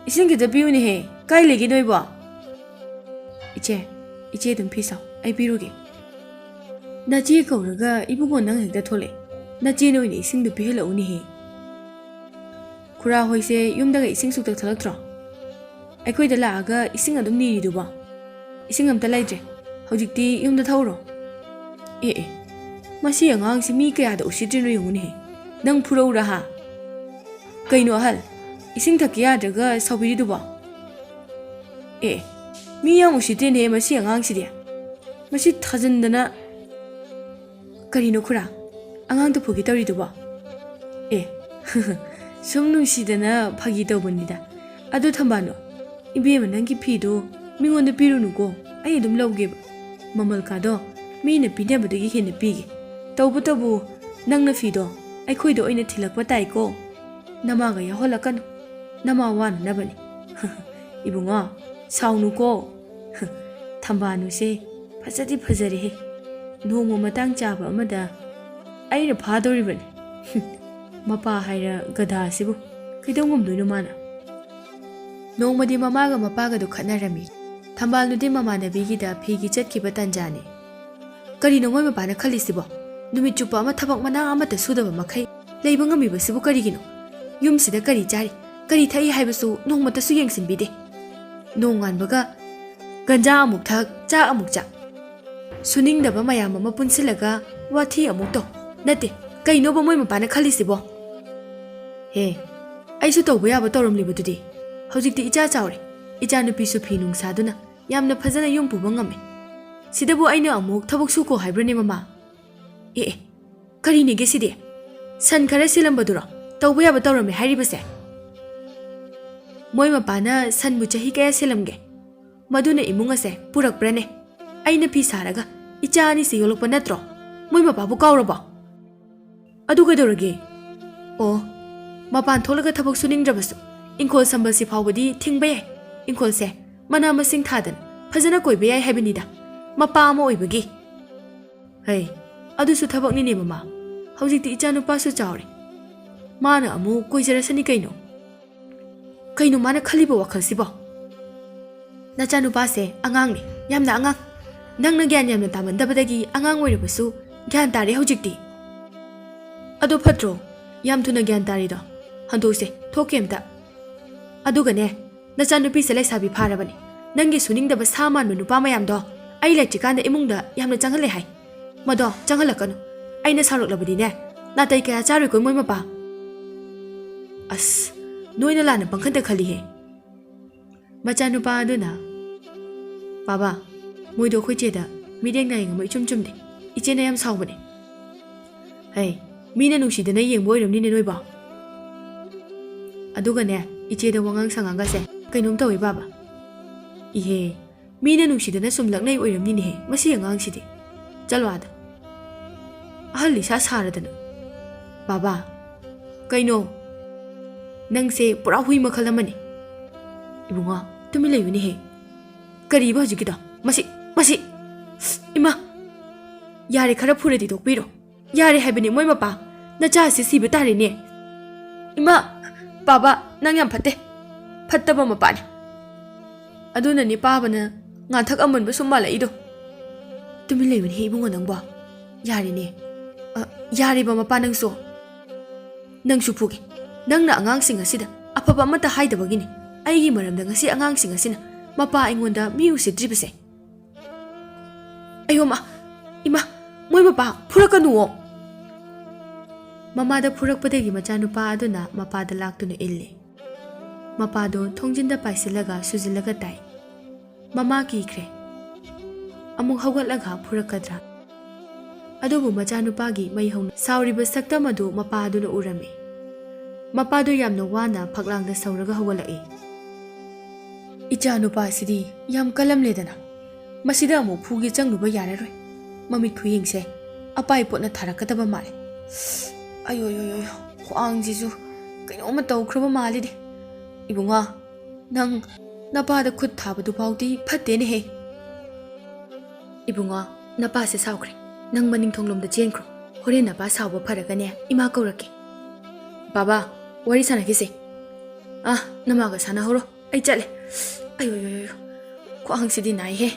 ꯏꯁꯤꯡ ꯈꯤꯇ ꯄꯤꯌꯨꯅꯦꯍꯦ꯫ ꯀꯥꯏ ꯂꯩꯒꯦ ꯅꯣꯏꯕꯣ?" "ꯏꯆꯦ, ꯏꯆꯦ ꯑꯗꯨꯝ ꯐꯤ ꯁꯥꯎ, ꯑꯩ ꯄꯤꯔꯨꯒꯦ꯫" "ꯅꯆꯦ ꯀꯧꯔꯒ ꯏꯕꯨꯡꯉꯣ ꯅꯪ ꯍꯦꯛꯇ ꯊꯣꯛꯂꯛꯑꯦ꯫ ꯅꯆꯦꯅ ꯑꯣꯏꯅ ꯏꯁꯤꯡꯗꯨ ꯄꯤꯍꯜꯂꯛꯎꯅꯦꯍꯦ꯫" "ꯈꯨꯔꯥ ꯍꯣꯏꯁꯦ ꯌꯨꯝꯗꯒ ꯏꯁꯤꯡ ꯁꯨꯛꯊꯛ ꯊꯛꯂꯛꯇ꯭ꯔꯣ?" "ꯑꯩꯈꯣꯏꯗ ꯂꯥꯛꯑꯒ ꯏꯁꯤꯡ ꯑꯗꯨꯝ ꯅꯤꯔꯤꯗꯨꯕꯣ?" "ꯏꯁꯤꯡ ꯑꯝꯇ ꯂꯩꯇ꯭ꯔꯦ꯫ ꯍꯧꯖꯤꯛꯇꯤ ꯌꯨꯝꯗ ꯊꯧꯔꯣ꯫" "ꯑꯦ ꯑꯦ, ꯃꯁꯤ ꯑꯉꯥꯡꯁꯤ ꯃꯤ ꯀꯌꯥꯗ ꯎꯁꯤꯠꯇ꯭ꯔꯤꯅꯣ ꯌꯦꯡꯉꯨꯅꯦꯍꯦ꯫ ꯅꯪ ꯐꯨꯔꯧꯔꯥ ꯍꯥ?" "ꯀꯩꯅꯣ ꯑꯍꯜ, ꯏꯁꯤꯡ ꯊꯛꯀꯦ ꯌꯥꯗ꯭ꯔꯒ ꯁꯥꯎꯕꯤꯔꯤꯗꯨꯕꯣ?" "ꯑꯦ, ꯃꯤ ꯌꯥꯝ ꯎꯁꯤꯠꯇꯦꯅꯦ ꯃꯁꯤ ꯑꯉꯥꯡꯁꯤꯗꯤ꯫ ꯃꯁꯤ ꯊꯥꯖꯟꯗꯅ꯫" "ꯀꯔꯤꯅꯣ ꯈꯨꯔꯥ, ꯑꯉꯥꯡꯗꯨ ꯐꯨꯒꯦ ꯇꯧꯔꯤꯗꯨꯕꯣ?" "ꯑꯦ, ꯁꯨꯝ ꯅꯨꯡꯁꯤꯗꯅ ꯐꯥꯒꯤ ꯇꯧꯕꯅꯤꯗ꯫ ꯑꯗꯨ ꯊꯝꯕꯥꯜꯗꯣ, ꯏꯕꯦꯝꯃ ꯅꯪꯒꯤ ꯐꯤꯗꯣ ꯃꯤꯉꯣꯟꯗ ꯄꯤꯔꯨꯅꯨꯀꯣ, ꯑꯩ ꯑꯗꯨꯝ ꯂꯧꯒꯦꯕ꯫ ꯃꯃꯜ ꯀꯥꯗꯣ ꯃꯤꯅ ꯄꯤꯅꯕꯗꯒꯤ ꯍꯦꯟꯅ ꯄꯤꯒꯦ꯫ ꯇꯧꯕꯇꯕꯨ ꯅꯪꯅ ꯐꯤꯗꯣ ꯑꯩꯈꯣꯏꯗ ꯑꯣꯏꯅ ꯊꯤꯜꯂꯛꯄ ꯇꯥꯏꯀꯣ꯫ ꯅꯃꯥꯒ ꯌꯥꯎꯍꯜꯂꯛꯀꯅꯨ, ꯅꯃꯥ ꯋꯥꯅꯅꯕꯅꯤ꯫" "ꯏꯕꯨꯡꯉꯣ, ꯁꯥꯎꯅꯨꯀꯣ꯫ ꯊꯝꯕꯥꯜꯅꯨꯁꯦ ꯐꯖꯗꯤ ꯐꯖꯔꯦꯍꯦ꯫ ꯅꯣꯡꯃ ꯃꯇꯥꯡ ꯆꯥꯕ ꯑꯃꯗ ꯑꯩꯅ ꯐꯥꯗꯧꯔꯤꯕꯅꯤ꯫ ꯃꯄꯥ ꯍꯥꯏꯔ ꯒꯙꯥꯁꯤꯕꯨ ꯀꯩꯗꯧ ꯉꯝꯗꯣꯏꯅꯣ ꯃꯥꯅ?" ꯅꯣꯡꯃꯗꯤ ꯃꯃꯥꯒ ꯃꯄꯥꯒꯗꯨ ꯈꯠꯅꯔꯝꯃꯤ꯫ ꯊꯝꯕꯥꯜꯗꯨꯗꯤ ꯃꯃꯥꯟꯅꯕꯤꯒꯤꯗ ꯐꯤꯒꯤ ꯆꯠꯈꯤꯕ ꯇꯟꯖꯥꯅꯤ꯫ ꯀꯔꯤꯅꯣ ꯃꯣꯏ ꯃꯄꯥꯅ ꯈꯜꯂꯤꯁꯤꯕꯣ? ꯅꯨꯃꯤꯠ ꯆꯨꯞꯄ ꯑꯃ ꯊꯕꯛ ꯃꯅꯥ ꯑꯃꯠꯇ ꯁꯨꯗꯕ ꯃꯈꯩ ꯂꯩꯕ ꯉꯝꯃꯤꯕꯁꯤꯕꯨ ꯀꯔꯤꯒꯤꯅꯣ? ꯌꯨꯝꯁꯤꯗ ꯀꯔꯤ ꯆꯥꯔꯤ, ꯀꯔꯤ ꯊꯛꯏ ꯍꯥꯏꯕꯁꯨ ꯅꯣꯡꯃꯇꯁꯨ ꯌꯦꯡꯁꯤꯟꯕꯤꯗꯦ꯫ ꯅꯣꯡꯉꯥꯟꯕꯒ ꯒꯟꯖꯥ ꯑꯃꯨꯛ ꯊꯛ, ꯆꯥꯛ ꯑꯃꯨꯛ ꯆꯥ꯫ ꯁꯨꯅꯤꯡꯗꯕ ꯃꯌꯥꯝ ꯑꯃ ꯄꯨꯟꯁꯤꯜꯂꯒ ꯋꯥꯊꯤ ꯑꯃꯨꯛ ꯇꯧ꯫ ꯅꯠꯇꯦ, ꯀꯩꯅꯣꯕ ꯃꯣꯏ ꯃꯄꯥꯅ ꯈꯜꯂꯤꯁꯤꯕꯣ? ꯍꯦ, ꯑꯩꯁꯨ ꯇꯧꯕ ꯌꯥꯕ ꯇꯧꯔꯝꯂꯤꯕꯗꯨꯗꯤ꯫ ꯍꯧꯖꯤꯛꯇꯤ ꯏꯆꯥ ꯆꯥꯎꯔꯦ꯫ ꯏꯆꯥꯅꯨꯄꯤꯁꯨ ꯐꯤ ꯅꯨꯡ ꯁꯥꯗꯨꯅ ꯌꯥꯝꯅ ꯐꯖꯅ ꯌꯨꯝ ꯄꯨꯕ ꯉꯝꯃꯦ꯫ ꯁꯤꯗꯕꯨ ꯑꯩꯅ ꯑꯃꯨꯛ ꯊꯕꯛ ꯁꯨꯀꯣ ꯍꯥꯏꯕ꯭ꯔꯅꯦ, ꯃꯃꯥ? ꯑꯦ, ꯑꯦ, ꯀꯔꯤꯅꯦꯒꯦ ꯁꯤꯗꯤ? ꯁꯟ ꯈꯔ ꯁꯤꯜꯂꯝꯕꯗꯨꯔꯣ ꯇꯧꯕ ꯌꯥꯕ ꯇꯧꯔꯝꯃꯦ ꯍꯥꯏꯔꯤꯕꯁꯦ? ꯃꯣꯏ ꯃꯄꯥꯅ ꯁꯟꯕꯨ ꯆꯍꯤ ꯀꯌꯥ ꯁꯤꯜꯂꯝꯒꯦ? ꯃꯗꯨꯅ ꯏꯃꯨꯡ ꯑꯁꯦ ꯄꯨꯔꯛꯄ꯭ꯔꯅꯦ? ꯑꯩꯅ ꯐꯤ ꯁꯥꯔꯒ ꯏꯆꯥ ꯑꯅꯤꯁꯤ ꯌꯣꯛꯂꯛꯄ ꯅꯠꯇ꯭ꯔꯣ? ꯃꯣꯏ ꯃꯄꯥꯕꯨ ꯀꯥꯎꯔꯕꯣ? ꯑꯗꯨ ꯀꯩꯗꯧꯔꯒꯦ? ꯑꯣ, ꯃꯄꯥꯟ ꯊꯣꯛꯂꯒ ꯊꯕꯛ ꯁꯨꯅꯤꯡꯗ꯭ꯔꯕꯁꯨ ꯏꯪꯈꯣꯜ ꯁꯝꯕꯜꯁꯤ ꯐꯥꯎꯕꯗꯤ ꯊꯤꯡꯕ ꯌꯥꯏ꯫ ꯏꯪꯈꯣꯜꯁꯦ ꯃꯅꯥ ꯃꯁꯤꯡ ꯊꯥꯗꯅ ꯐꯖꯅ ꯀꯣꯏꯕ ꯌꯥꯏ ꯍꯥꯏꯕꯅꯤꯗ, ꯃꯄꯥ ꯑꯃ ꯑꯣꯏꯕꯒꯤ꯫ ꯍꯩ, ꯑꯗꯨꯁꯨ ꯊꯕꯛꯅꯤꯅꯦ, ꯃꯃꯥ꯫ ꯍꯧꯖꯤꯛꯇꯤ ꯏꯆꯥ ꯅꯨꯄꯥꯁꯨ ꯆꯥꯎꯔꯦ꯫ ꯃꯥꯅ ꯑꯃꯨꯛ ꯀꯣꯏꯖꯔꯁꯅꯤ ꯀꯩꯅꯣ꯫ ꯀꯩꯅꯣ ꯃꯥꯅ ꯈꯜꯂꯤꯕ ꯋꯥꯈꯜꯁꯤꯕꯣ? ꯅꯆꯥꯅꯨꯄꯥꯁꯦ ꯑꯉꯥꯡꯅꯤ, ꯌꯥꯝꯅ ꯑꯉꯥꯡ꯫ ꯅꯪꯅ ꯒ꯭ꯌꯥꯟ ꯌꯥꯝꯅ ꯇꯥꯃꯟꯗꯕꯗꯒꯤ ꯑꯉꯥꯡ ꯑꯣꯏꯔꯕꯁꯨ ꯒ꯭ꯌꯥꯟ ꯇꯥꯔꯦ ꯍꯧꯖꯤꯛꯇꯤ꯫ ꯑꯗꯣ ꯐꯠꯇ꯭ꯔꯣ? ꯌꯥꯝ ꯊꯨꯅ ꯒ꯭ꯌꯥꯟ ꯇꯥꯔꯤꯗꯣ꯫ ꯍꯟꯗꯣꯛꯁꯦ, ꯊꯣꯛꯀꯦ ꯑꯝꯇ꯫ ꯑꯗꯨꯒꯅꯦ, ꯅꯆꯥꯅꯨꯄꯤꯁꯦ ꯂꯩꯁꯥꯕꯤ ꯐꯥꯔꯕꯅꯤ꯫ ꯅꯪꯒꯤ ꯁꯨꯅꯤꯡꯗꯕ ꯁꯥ ꯃꯥꯟꯕ ꯅꯨꯄꯥ ꯃꯌꯥꯝꯗꯣ ꯑꯩ ꯂꯩꯇ꯭ꯔꯤꯀꯥꯟꯗ ꯏꯃꯨꯡꯗ ꯌꯥꯝꯅ ꯆꯪꯍꯜꯂꯦ ꯍꯥꯏ꯫ ꯃꯗꯣ ꯆꯪꯍꯜꯂꯛꯀꯅꯨ꯫ ꯑꯩꯅ ꯁꯥꯎꯔꯛꯂꯕꯗꯤꯅꯦ, ꯅꯥꯇꯩ ꯀꯌꯥ ꯆꯥꯔꯣꯏꯀꯣ ꯃꯣꯏ ꯃꯄꯥ꯫ ꯑꯁ, ꯅꯣꯏꯅ ꯂꯥꯟꯅ ꯄꯪꯈꯟꯗ ꯈꯜꯂꯤꯍꯦ꯫ ꯃꯆꯥꯅꯨꯄꯥ ꯑꯗꯨꯅ, "ꯕꯥꯕꯥ, ꯃꯣꯏꯗꯣ ꯑꯩꯈꯣꯏ ꯆꯦꯗ ꯃꯤꯠꯌꯦꯡ ꯅꯥꯌꯦꯡ ꯑꯃ ꯏꯆꯨꯝ ꯆꯨꯝꯗꯦ꯫ ꯏꯆꯦꯅ ꯌꯥꯝ ꯁꯥꯎꯕꯅꯦ꯫" "ꯍꯩ, ꯃꯤꯅ ꯅꯨꯡꯁꯤꯗꯅ ꯌꯦꯡꯕ ꯑꯣꯏꯔꯝꯅꯤꯅꯦ ꯅꯣꯏꯕꯣ꯫ ꯑꯗꯨꯒꯅꯦ, ꯏꯆꯦꯗ ꯋꯥꯉꯥꯡ ꯁꯉꯥꯡꯒꯁꯦ ꯀꯩꯅꯣꯝ ꯇꯧꯋꯦ ꯕꯥꯕꯥ꯫" "ꯏꯍꯦ, ꯃꯤꯅ ꯅꯨꯡꯁꯤꯗꯅ ꯁꯨꯝ ꯂꯛꯅꯩ ꯑꯣꯏꯔꯝꯅꯤꯅꯦꯍꯦ ꯃꯁꯤ ꯑꯉꯥꯡꯁꯤꯗꯤ꯫ ꯆꯠꯂꯣ ꯑꯥꯗ꯫ ꯑꯍꯜ ꯏꯁꯥ ꯁꯥꯔꯗꯅ꯫" "ꯕꯥꯕꯥ, ꯀꯩꯅꯣ? ꯅꯪꯁꯦ ꯄꯨꯔꯥ ꯍꯨꯏ ꯃꯈꯜ ꯑꯃꯅꯤ꯫" "ꯏꯕꯨꯡꯉꯣ, ꯇꯨꯃꯤꯟ ꯂꯩꯌꯨꯅꯦꯍꯦ꯫ ꯀꯔꯤꯕ ꯍꯧꯖꯤꯛꯀꯤꯗꯣ? ꯃꯁꯤ, ꯃꯁꯤ, ꯏꯃꯥ! ꯌꯥꯔꯦ, ꯈꯔ ꯐꯨꯔꯗꯤ ꯇꯣꯛꯄꯤꯔꯣ꯫ ꯌꯥꯔꯦ ꯍꯥꯏꯕꯅꯦ ꯃꯣꯏ ꯃꯄꯥ꯫ ꯅꯆꯥꯁꯤ ꯁꯤꯕ ꯇꯥꯔꯦꯅꯦ꯫" "ꯏꯃꯥ! ꯕꯥꯕꯥ, ꯅꯪ ꯌꯥꯝ ꯐꯠꯇꯦ꯫" ꯐꯠꯇꯕ ꯃꯄꯥꯅꯤ꯫ ꯑꯗꯨꯅꯅꯦ ꯄꯥꯕꯅ ꯉꯥꯊꯛ ꯑꯃꯟꯕ ꯁꯨꯝ ꯃꯥꯜꯂꯛꯏꯗꯣ꯫ ꯇꯨꯃꯤꯟ ꯂꯩꯌꯨꯅꯦꯍꯦ ꯏꯕꯨꯡꯉꯣ ꯅꯪꯕꯣ꯫ ꯌꯥꯔꯦꯅꯦ꯫ ꯑ, ꯌꯥꯔꯦꯕ ꯃꯄꯥ ꯅꯪꯁꯨ꯫ ꯅꯪꯁꯨ ꯐꯨꯒꯦ꯫ ꯅꯪꯅ ꯑꯉꯥꯡꯁꯤꯡ ꯑꯁꯤꯗ ꯑꯐꯕ ꯑꯃꯠꯇ ꯍꯥꯏꯗꯕꯒꯤꯅꯤ ꯑꯩꯒꯤ ꯃꯔꯝꯗ ꯉꯁꯤ ꯑꯉꯥꯡꯁꯤꯡ ꯑꯁꯤꯅ ꯃꯄꯥ ꯑꯩꯉꯣꯟꯗ ꯃꯤ ꯎꯁꯤꯠꯇ꯭ꯔꯤꯕꯁꯦ꯫ ꯑꯌꯣꯃ, ꯏꯃꯥ, ꯃꯣꯏ ꯃꯄꯥ ꯐꯨꯔꯛꯀꯅꯨꯋꯣ꯫ ꯃꯃꯥꯗ ꯐꯨꯔꯛꯄꯗꯒꯤ ꯃꯆꯥꯅꯨꯄꯥ ꯑꯗꯨꯅ ꯃꯄꯥꯗ ꯂꯥꯛꯇꯨꯅ ꯏꯜꯂꯤ꯫ ꯃꯄꯥꯗꯣ ꯊꯣꯡꯖꯤꯟꯗ ꯄꯥꯏꯁꯤꯜꯂꯒ ꯁꯨꯖꯤꯜꯂꯒ ꯇꯥꯏ꯫ ꯃꯃꯥ ꯀꯤꯈ꯭ꯔꯦ꯫ ꯑꯃꯨꯛ ꯍꯧꯒꯠꯂꯒ ꯐꯨꯔꯛꯀꯗ꯭ꯔꯥ? ꯑꯗꯨꯕꯨ ꯃꯆꯥꯅꯨꯄꯥꯒꯤ ꯃꯩ ꯍꯧꯅ ꯁꯥꯎꯔꯤꯕ ꯁꯛꯇꯝ ꯑꯗꯨ ꯃꯄꯥ ꯑꯗꯨꯅ ꯎꯔꯝꯃꯤ꯫ ꯃꯄꯥꯗꯨ ꯌꯥꯝꯅ ꯋꯥꯅ ꯐꯛꯂꯥꯡꯗ ꯁꯧꯔꯒ ꯍꯧꯒꯠꯂꯛꯏ꯫ "ꯏꯆꯥ ꯅꯨꯄꯥꯁꯤꯗꯤ ꯌꯥꯝ ꯀꯜꯂꯝꯂꯦꯗꯅ꯫ ꯃꯁꯤꯗ ꯑꯃꯨꯛ ꯐꯨꯒꯦ ꯆꯪꯂꯨꯕ ꯌꯥꯔꯔꯣꯏ꯫ ꯃꯃꯤꯠ ꯈꯨꯌꯦꯡꯁꯦ ꯑꯄꯥꯏ ꯄꯣꯠꯅ ꯊꯥꯔꯛꯀꯗꯕ ꯃꯥꯜꯂꯦ꯫ ꯑꯌꯣ, ꯌꯣ, ꯌꯣ, ꯌꯣ, ꯈ꯭ꯋꯥꯡꯁꯤꯁꯨ ꯀꯩꯅꯣꯝꯃ ꯇꯧꯈ꯭ꯔꯕ ꯃꯥꯜꯂꯤꯗꯤ꯫ ꯏꯕꯨꯡꯉꯣ, ꯅꯪ ꯅꯄꯥꯗ ꯈꯨꯠ ꯊꯥꯕꯗꯨ ꯐꯥꯎꯗꯤ ꯐꯠꯇꯦꯅꯦꯍꯦ꯫" "ꯏꯕꯨꯡꯉꯣ, ꯅꯄꯥꯁꯦ ꯁꯥꯎꯈ꯭ꯔꯦ꯫ ꯅꯪ ꯃꯅꯤꯡ ꯊꯣꯡꯂꯣꯝꯗ ꯆꯦꯟꯈ꯭ꯔꯣ꯫ ꯍꯣꯔꯦꯟ ꯅꯄꯥ ꯁꯥꯎꯕ ꯐꯔꯒꯅꯦ ꯏꯃꯥ ꯀꯧꯔꯛꯀꯦ꯫" "ꯕꯥꯕꯥ, ꯋꯥꯔꯤ ꯁꯥꯟꯅꯈꯤꯁꯦ꯫" "ꯑꯥ, ꯅꯃꯥꯒ ꯁꯥꯟꯅꯍꯧꯔꯣ꯫ ꯑꯩ ꯆꯠꯂꯦ꯫ ꯑꯌꯣ, ꯑꯌꯣ, ꯑꯌꯣ, ꯈ꯭ꯋꯥꯡꯁꯤꯗꯤ ꯅꯥꯏꯍꯦ꯫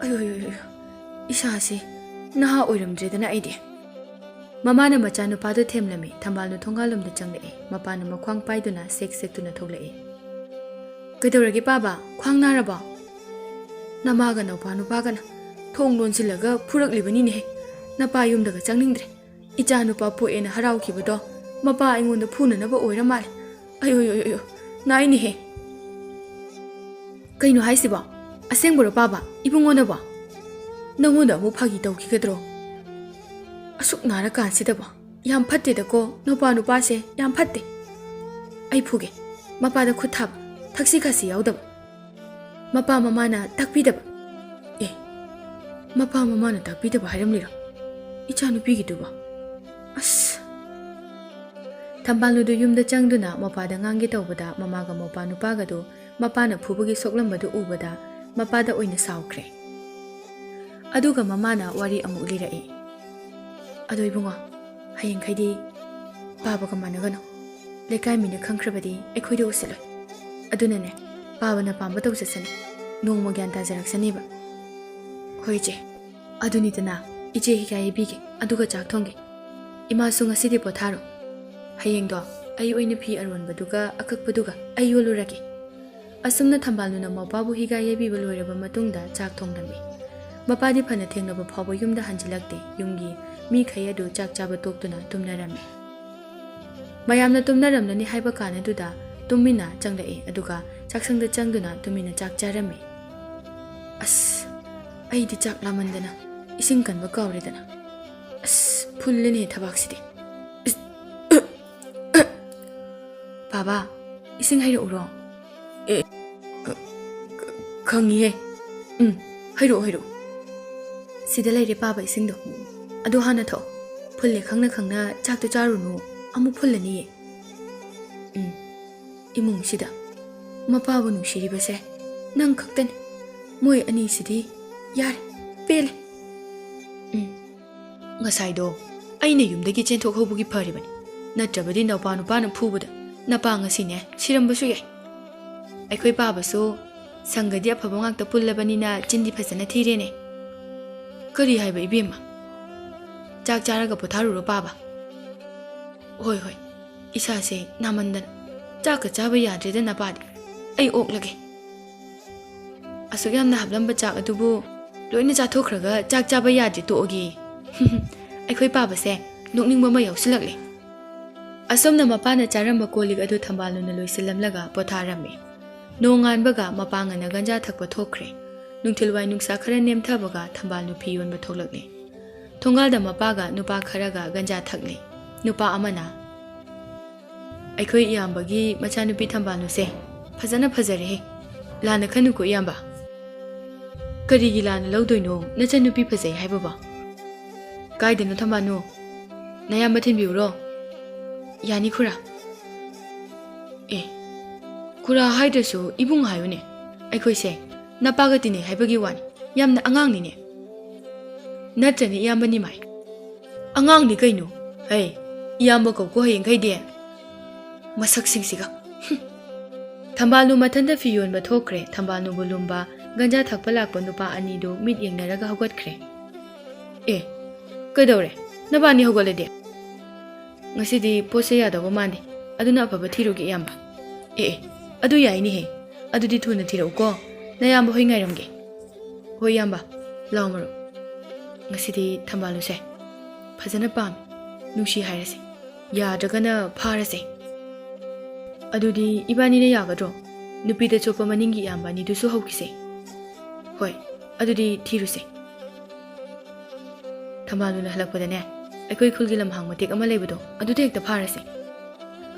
ꯑꯌꯣ, ꯑꯌꯣ, ꯑꯌꯣ, ꯏꯁꯥꯁꯤ ꯅꯍꯥ ꯑꯣꯏꯔꯝꯗ꯭ꯔꯦꯗꯅ ꯑꯩꯗꯤ꯫" ꯃꯃꯥꯅ ꯃꯆꯥꯅꯨꯄꯥꯗꯨ ꯊꯦꯝꯂꯝꯃꯤ꯫ ꯊꯝꯕꯥꯜꯗꯨ ꯊꯣꯡꯒꯥꯜꯂꯣꯝꯗ ꯆꯪꯂꯛꯏ꯫ ꯃꯄꯥꯅ ꯃꯈ꯭ꯋꯥꯡ ꯄꯥꯏꯗꯨꯅ ꯁꯦꯛ ꯁꯦꯛꯇꯨꯅ ꯊꯣꯛꯂꯛꯏ꯫ "ꯀꯩꯗꯧꯔꯒꯦ ꯄꯥꯕ? ꯈ꯭ꯋꯥꯡ ꯅꯥꯔꯕꯣ?" "ꯅꯃꯥꯒ ꯅꯧꯄꯥ ꯅꯨꯄꯥꯒꯅ ꯊꯣꯡ ꯂꯣꯟꯁꯤꯜꯂꯒ ꯐꯨꯔꯛꯂꯤꯕꯅꯤꯅꯦꯍꯦ꯫ ꯅꯄꯥ ꯌꯨꯝꯗꯒ ꯆꯪꯅꯤꯡꯗ꯭ꯔꯦ꯫ ꯏꯆꯥ ꯅꯨꯄꯥ ꯄꯣꯛꯑꯦꯅ ꯍꯔꯥꯎꯈꯤꯕꯗꯣ ꯃꯄꯥ ꯑꯩꯉꯣꯟꯗ ꯐꯨꯅꯅꯕ ꯑꯣꯏꯔ ꯃꯥꯜꯂꯦ꯫ ꯑꯌꯣ, ꯑꯌꯣ, ꯑꯌꯣ, ꯅꯥꯏꯅꯦꯍꯦ꯫" "ꯀꯩꯅꯣ ꯍꯥꯏꯁꯤꯕꯣ? ꯑꯁꯦꯡꯕꯔꯣ ꯄꯥꯕ? ꯏꯕꯨꯡꯉꯣꯅꯕꯣ? ꯅꯪꯉꯣꯟꯗ ꯑꯃꯨꯛ ꯐꯥꯒꯤ ꯇꯧꯈꯤꯒꯗ꯭ꯔꯣ? ꯑꯁꯨꯛ ꯅꯥꯔꯀꯥꯟꯁꯤꯗꯕꯣ? ꯌꯥꯝ ꯐꯠꯇꯦꯗꯀꯣ, ꯅꯨꯄꯥ ꯅꯨꯄꯥꯁꯦ ꯌꯥꯝ ꯐꯠꯇꯦ꯫ ꯑꯩ ꯐꯨꯒꯦ꯫ ꯃꯄꯥꯗ ꯈꯨꯠ ꯊꯥꯕ, ꯊꯛꯁꯤ ꯈꯥꯁꯤ ꯌꯥꯎꯗꯕ, ꯃꯄꯥ ꯃꯃꯥꯅ ꯇꯥꯛꯄꯤꯗꯕ꯫" "ꯑꯦ, ꯃꯄꯥ ꯃꯃꯥꯅ ꯇꯥꯛꯄꯤꯗꯕ ꯍꯥꯏꯔꯝꯂꯤꯔꯣ ꯏꯆꯥꯅꯨꯄꯤꯒꯤꯗꯨꯕꯣ? ꯑꯁ!" ꯊꯝꯕꯥꯜꯅꯨꯗꯨ ꯌꯨꯝꯗ ꯆꯪꯗꯨꯅ ꯃꯄꯥꯗ ꯉꯥꯡꯒꯦ ꯇꯧꯕꯗ, ꯃꯃꯥꯒ ꯃꯧꯄꯥ ꯅꯨꯄꯥꯒꯗꯨ ꯃꯄꯥꯅ ꯐꯨꯕꯒꯤ ꯁꯣꯛꯂꯝꯕꯗꯨ ꯎꯕꯗ ꯃꯄꯥꯗ ꯑꯣꯏꯅ ꯁꯥꯎꯈ꯭ꯔꯦ꯫ ꯑꯗꯨꯒ ꯃꯃꯥꯅ ꯋꯥꯔꯤ ꯑꯃꯨꯛ ꯂꯤꯔꯛꯏ꯫ "ꯑꯗꯣ ꯏꯕꯨꯡꯉꯣ, ꯍꯌꯦꯡꯈꯩꯗꯤ ꯄꯥꯕꯒ ꯃꯥꯟꯅꯒꯅꯨ꯫ ꯂꯩꯀꯥꯏ ꯃꯤꯅ ꯈꯪꯈ꯭ꯔꯕꯗꯤ ꯑꯩꯈꯣꯏꯗ ꯎꯁꯤꯠꯂꯣꯏ꯫ ꯑꯗꯨꯅꯅꯦ, ꯄꯥꯕꯅ ꯄꯥꯝꯕ ꯇꯧꯖꯁꯅꯤ꯫ ꯅꯣꯡꯃ ꯒ꯭ꯌꯥꯟ ꯇꯥꯖꯔꯛꯁꯅꯤꯕ꯫ ꯍꯣꯏ ꯏꯆꯦ, ꯑꯗꯨꯅꯤꯗꯅ, ꯏꯆꯦ ꯍꯤꯒꯥꯏ ꯌꯩꯕꯤꯒꯦ, ꯑꯗꯨꯒ ꯆꯥꯛ ꯊꯣꯡꯒꯦ꯫ ꯏꯃꯥꯁꯨ ꯉꯁꯤꯗꯤ ꯄꯣꯊꯥꯔꯣ꯫ ꯍꯌꯦꯡꯗꯣ ꯑꯩ ꯑꯣꯏꯅ ꯐꯤ ꯑꯔꯣꯟꯕꯗꯨꯒ ꯑꯀꯛꯄꯗꯨꯒ ꯑꯩ ꯌꯣꯜꯂꯨꯔꯒꯦ꯫ ꯑꯁꯨꯝꯅ ꯊꯝꯕꯥꯜꯅꯨꯅ ꯃꯧꯄꯥꯕꯨ ꯍꯤꯒꯥꯏ ꯌꯩꯕꯤꯕ ꯂꯣꯏꯔꯕ ꯃꯇꯨꯡꯗ ꯆꯥꯛ ꯊꯣꯡꯂꯝꯃꯤ꯫ ꯃꯄꯥꯗꯤ ꯐꯅ ꯊꯦꯡꯂꯕ ꯐꯥꯎꯕ ꯌꯨꯝꯗ ꯍꯟꯖꯤꯜꯂꯛꯇꯦ꯫ ꯌꯨꯝꯒꯤ ꯃꯤꯈꯩ ꯑꯗꯨ ꯆꯥꯛ ꯆꯥꯕ ꯇꯣꯛꯇꯨꯅ ꯇꯨꯝꯅꯔꯝꯃꯤ꯫ ꯃꯌꯥꯝꯅ ꯇꯨꯝꯅꯔꯝꯂꯅꯤ ꯍꯥꯏꯕ ꯀꯥꯟ ꯑꯗꯨꯗ ꯇꯨꯃꯤꯟꯅ ꯆꯪꯂꯛꯏ, ꯑꯗꯨꯒ ꯆꯥꯛꯁꯪꯗ ꯆꯪꯗꯨꯅ ꯇꯨꯃꯤꯟꯅ ꯆꯥꯛ ꯆꯥꯔꯝꯃꯤ꯫ "ꯑꯁ, ꯑꯩꯗꯤ ꯆꯥꯛ ꯂꯥꯝꯃꯟꯗꯅ ꯏꯁꯤꯡ ꯀꯟꯕ ꯀꯥꯎꯔꯦꯗꯅ꯫ ꯑꯁ, ꯐꯨꯜꯂꯦꯅꯦ ꯊꯕꯥꯛꯁꯤꯗꯤ꯫ ꯏꯁ, ꯕꯥꯕꯥ, ꯏꯁꯤꯡ ꯍꯩꯔꯛꯎꯔꯣ?" "ꯑꯦ, ꯈ-, ꯈ-, ꯈꯪꯉꯤꯍꯦ꯫ ꯎꯝ, ꯍꯩꯔꯛꯑꯣ, ꯍꯩꯔꯛꯑꯣ꯫ ꯁꯤꯗ ꯂꯩꯔꯦ ꯄꯥꯕ ꯏꯁꯤꯡꯗꯣ꯫ ꯑꯗꯣ ꯍꯥꯟꯅ ꯊꯛꯑꯣ꯫ ꯐꯨꯜꯂꯦ ꯈꯪꯅ ꯈꯪꯅ ꯆꯥꯛꯇꯣ ꯆꯥꯔꯨꯅꯨ, ꯑꯃꯨꯛ ꯐꯨꯜꯂꯅꯤꯌꯦ꯫ ꯎꯝ, ꯏꯃꯨꯡꯁꯤꯗ ꯃꯄꯥꯕꯨ ꯅꯨꯡꯁꯤꯔꯤꯕꯁꯦ ꯅꯪ ꯈꯛꯇꯅꯤ꯫ ꯃꯣꯏ ꯑꯅꯤꯁꯤꯗꯤ ꯌꯥꯔꯦ, ꯄꯦꯜꯂꯦ꯫ ꯎꯝ, ꯉꯁꯥꯏꯗꯣ ꯑꯩꯅ ꯌꯨꯝꯗꯒꯤ ꯆꯦꯟꯊꯣꯛꯍꯧꯕꯒꯤ ꯐꯔꯤꯕꯅꯤ, ꯅꯠꯇ꯭ꯔꯕꯗꯤ ꯅꯧꯄꯥ ꯅꯨꯄꯥꯅ ꯐꯨꯕꯗ ꯅꯄꯥ ꯉꯁꯤꯅꯦ ꯁꯤꯔꯝꯕꯁꯨ ꯌꯥꯏ꯫ ꯑꯩꯈꯣꯏ ꯄꯥꯕꯁꯨ ꯁꯪꯒꯗꯤ ꯑꯐꯕ ꯉꯥꯛꯇ ꯄꯨꯜꯂꯕꯅꯤꯅ ꯆꯤꯟꯗꯤ ꯐꯖꯅ ꯊꯤꯔꯦꯅꯦ꯫ ꯀꯔꯤ ꯍꯥꯏꯕ ꯏꯕꯦꯝꯃ? ꯆꯥꯛ ꯆꯥꯔꯒ ꯄꯣꯊꯥꯔꯨꯔꯣ ꯄꯥꯕ꯫ ꯍꯣꯏ, ꯍꯣꯏ, ꯏꯁꯥꯁꯦ ꯅꯥꯃꯟꯗꯅ ꯆꯥꯛꯀ ꯆꯥꯕ ꯌꯥꯗ꯭ꯔꯦꯗ ꯅꯄꯥꯗꯤ꯫ ꯑꯩ ꯑꯣꯛꯂꯒꯦ꯫ ꯑꯁꯨꯛ ꯌꯥꯝꯅ ꯍꯥꯞꯂꯝꯕ ꯆꯥꯛ ꯑꯗꯨꯕꯨ ꯂꯣꯏꯅ ꯆꯥꯊꯣꯛꯈ꯭ꯔꯒ ꯆꯥꯛ ꯆꯥꯕ ꯌꯥꯗ꯭ꯔꯦ ꯇꯣꯛꯑꯒꯦ꯫ ꯑꯩꯈꯣꯏ ꯄꯥꯕꯁꯦ ꯅꯣꯛꯅꯤꯡꯕ ꯑꯃ ꯌꯥꯎꯁꯤꯜꯂꯛꯂꯦ꯫ ꯑꯁꯨꯝꯅ ꯃꯄꯥꯅ ꯆꯥꯔꯝꯕ ꯀꯣꯜ ꯂꯤꯛ ꯑꯗꯨ ꯊꯝꯕꯥꯜꯅꯨꯅ ꯂꯣꯏꯁꯤꯜꯂꯝꯂꯒ ꯄꯣꯊꯥꯔꯝꯃꯤ꯫ ꯅꯣꯡꯉꯥꯟꯕꯒ ꯃꯄꯥ ꯉꯟꯅ ꯒꯟꯖꯥ ꯊꯛꯄ ꯊꯣꯛꯈ꯭ꯔꯦ꯫ ꯅꯨꯡꯊꯤꯜꯋꯥꯏ ꯅꯨꯡꯁꯥ ꯈꯔ ꯅꯦꯝꯊꯕꯒ ꯊꯝꯕꯥꯜꯅꯨ ꯐꯤ ꯌꯣꯟꯕ ꯊꯣꯛꯂꯛꯂꯦ꯫ ꯊꯣꯡꯒꯥꯜꯗ ꯃꯄꯥꯒ ꯅꯨꯄꯥ ꯈꯔꯒ ꯒꯟꯖꯥ ꯊꯛꯂꯤ꯫ ꯅꯨꯄꯥ ꯑꯃꯅ, "ꯑꯩꯈꯣꯏ ꯏꯌꯥꯝꯕꯒꯤ ꯃꯆꯥꯅꯨꯄꯤ ꯊꯝꯕꯥꯜꯅꯨꯁꯦ ꯐꯖꯅ ꯐꯖꯔꯦꯍꯦ꯫ ꯂꯥꯟꯅ ꯈꯟꯅꯨꯀꯣ ꯏꯌꯥꯝꯕ꯫" "ꯀꯔꯤꯒꯤ ꯂꯥꯟꯅ ꯂꯧꯗꯣꯏꯅꯣ ꯅꯆꯟꯅꯨꯄꯤ ꯐꯖꯩ ꯍꯥꯏꯕꯕꯣ?" "ꯀꯥꯏꯗꯅꯣ ꯊꯝꯕꯥꯜꯅꯨ? ꯅꯌꯥꯝꯕ ꯊꯤꯟꯕꯤꯎꯔꯣ?" "ꯌꯥꯅꯤ ꯈꯨꯔꯥ꯫" "ꯑꯦ, ꯈꯨꯔꯥ ꯍꯥꯏꯗ꯭ꯔꯁꯨ ꯏꯕꯨꯡ ꯍꯥꯏꯌꯨꯅꯦ꯫ ꯑꯩꯈꯣꯏꯁꯦ ꯅꯄꯥꯒ ꯇꯤꯟꯅꯩ ꯍꯥꯏꯕꯒꯤ ꯋꯥꯅꯤ, ꯌꯥꯝꯅ ꯑꯉꯥꯡꯅꯤꯅꯦ꯫" "ꯅꯠꯇ꯭ꯔꯅꯦ ꯏꯌꯥꯝꯕ ꯅꯤꯃꯥꯏ?" "ꯑꯉꯥꯡꯅꯤ ꯀꯩꯅꯣ꯫ ꯍꯩ, ꯏꯌꯥꯝꯕ ꯀꯧꯀꯣ ꯍꯌꯦꯡꯈꯩꯗꯤ꯫ ꯃꯁꯛꯁꯤꯡꯁꯤꯒ꯫" ꯍꯨꯝ꯫ ꯊꯝꯕꯥꯜꯅꯨ ꯃꯊꯟꯇ ꯐꯤ ꯌꯣꯟꯕ ꯊꯣꯛꯈ꯭ꯔꯦ꯫ ꯊꯝꯕꯥꯜꯅꯨꯕꯨ ꯂꯨꯝꯕ ꯒꯟꯖꯥ ꯊꯛꯄ ꯂꯥꯛꯄ ꯅꯨꯄꯥ ꯑꯅꯤꯗꯨ ꯃꯤꯠ ꯌꯦꯡꯅꯔꯒ ꯍꯧꯒꯠꯈ꯭ꯔꯦ꯫ "ꯑꯦ, ꯀꯩꯗꯧꯔꯦ? ꯅꯕꯥꯅꯤ ꯍꯧꯒꯠꯂꯗꯤ?" "ꯉꯁꯤꯗꯤ ꯄꯣꯠꯁꯦ ꯌꯥꯗꯧꯕ ꯃꯥꯟꯗꯦ, ꯑꯗꯨꯅ ꯑꯐꯕ ꯊꯤꯔꯨꯒꯦ, ꯏꯌꯥꯝꯕ꯫" "ꯑꯦ, ꯑꯦ, ꯑꯗꯨ ꯌꯥꯏꯅꯦꯍꯦ꯫ ꯑꯗꯨꯗꯤ ꯊꯨꯅ ꯊꯤꯔꯛꯎꯀꯣ, ꯅꯌꯥꯝꯕ ꯍꯣꯏ ꯉꯥꯏꯔꯝꯒꯦ꯫" "ꯍꯣꯏ, ꯏꯌꯥꯝꯕ, ꯂꯥꯎ ꯃꯔꯨꯞ꯫ ꯉꯁꯤꯗꯤ ꯊꯝꯕꯥꯜꯅꯨꯁꯦ ꯐꯖꯅ ꯄꯥꯝꯃꯤ, ꯅꯨꯡꯁꯤ ꯍꯥꯏꯔꯁꯦ, ꯌꯥꯗ꯭ꯔꯒꯅ ꯐꯥꯔꯁꯦ꯫" "ꯑꯗꯨꯗꯤ ꯏꯕꯥꯅꯤꯅ ꯌꯥꯒꯗ꯭ꯔꯣ? ꯅꯨꯄꯤꯗ ꯆꯣꯞꯄ ꯃꯅꯤꯡꯒꯤ ꯏꯌꯥꯝꯕ ꯑꯅꯤꯗꯨꯁꯨ ꯍꯧꯈꯤꯁꯦ꯫" "ꯍꯣꯏ, ꯑꯗꯨꯗꯤ ꯊꯤꯔꯨꯁꯦ꯫" ꯊꯝꯕꯥꯜꯅꯨꯅ ꯍꯜꯂꯛꯄꯗꯅꯦ, ꯑꯩꯈꯣꯏ ꯈꯨꯜꯒꯤ ꯂꯝꯍꯥꯡ ꯃꯇꯦꯛ ꯑꯃ ꯂꯩꯕꯗꯣ, ꯑꯗꯨꯗ ꯍꯦꯛꯇ ꯐꯥꯔꯁꯦ꯫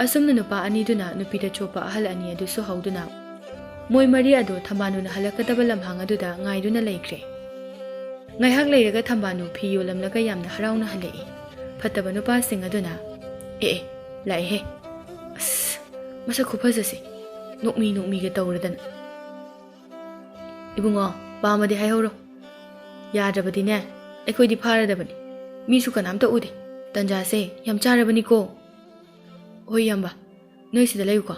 ꯑꯁꯨꯝꯅ ꯅꯨꯄꯥ ꯑꯅꯤꯗꯨꯅ ꯅꯨꯄꯤꯗ ꯆꯣꯞꯄ ꯑꯍꯜ ꯑꯅꯤ ꯑꯗꯨꯁꯨ ꯍꯧꯗꯨꯅ, ꯃꯣꯏ ꯃꯔꯤ ꯑꯗꯨ ꯊꯝꯕꯥꯜꯅꯨꯅ ꯍꯜꯂꯛꯀꯗꯕ ꯂꯝꯍꯥꯡ ꯑꯗꯨꯗ ꯉꯥꯏꯗꯨꯅ ꯂꯩꯈ꯭ꯔꯦ꯫ ꯉꯥꯏꯍꯥꯛ ꯂꯩꯔꯒ ꯊꯝꯕꯥꯜꯅꯨ ꯐꯤ ꯌꯣꯜꯂꯝꯂꯒ ꯌꯥꯝꯅ ꯍꯔꯥꯎꯅ ꯍꯜꯂꯛꯏ꯫ ꯐꯠꯇꯕ ꯅꯨꯄꯥꯁꯤꯡ ꯑꯗꯨꯅ, "ꯑꯦ, ꯑꯦ, ꯂꯥꯛꯑꯦꯍꯦ꯫ ꯑꯁ, ꯃꯁꯛ ꯈꯨꯐꯖꯁꯦ꯫ ꯅꯣꯛꯃꯤ ꯅꯣꯛꯃꯤꯒ ꯇꯧꯔꯗꯅ꯫ ꯏꯕꯨꯡꯉꯣ, ꯄꯥꯝꯃꯗꯤ ꯍꯥꯏꯍꯧꯔꯣ꯫ ꯌꯥꯗ꯭ꯔꯕꯗꯤꯅꯦ, ꯑꯩꯈꯣꯏꯗꯤ ꯐꯥꯔꯗꯕꯅꯤ꯫ ꯃꯤꯁꯨ ꯀꯅꯥꯝꯇ ꯎꯗꯦ꯫ ꯇꯟꯖꯥꯁꯦ ꯌꯥꯝ ꯆꯥꯔꯕꯅꯤꯀꯣ꯫" "ꯍꯣꯏ, ꯏꯌꯥꯝꯕ, ꯅꯣꯏ ꯁꯤꯗ ꯂꯩꯌꯨꯀꯣ꯫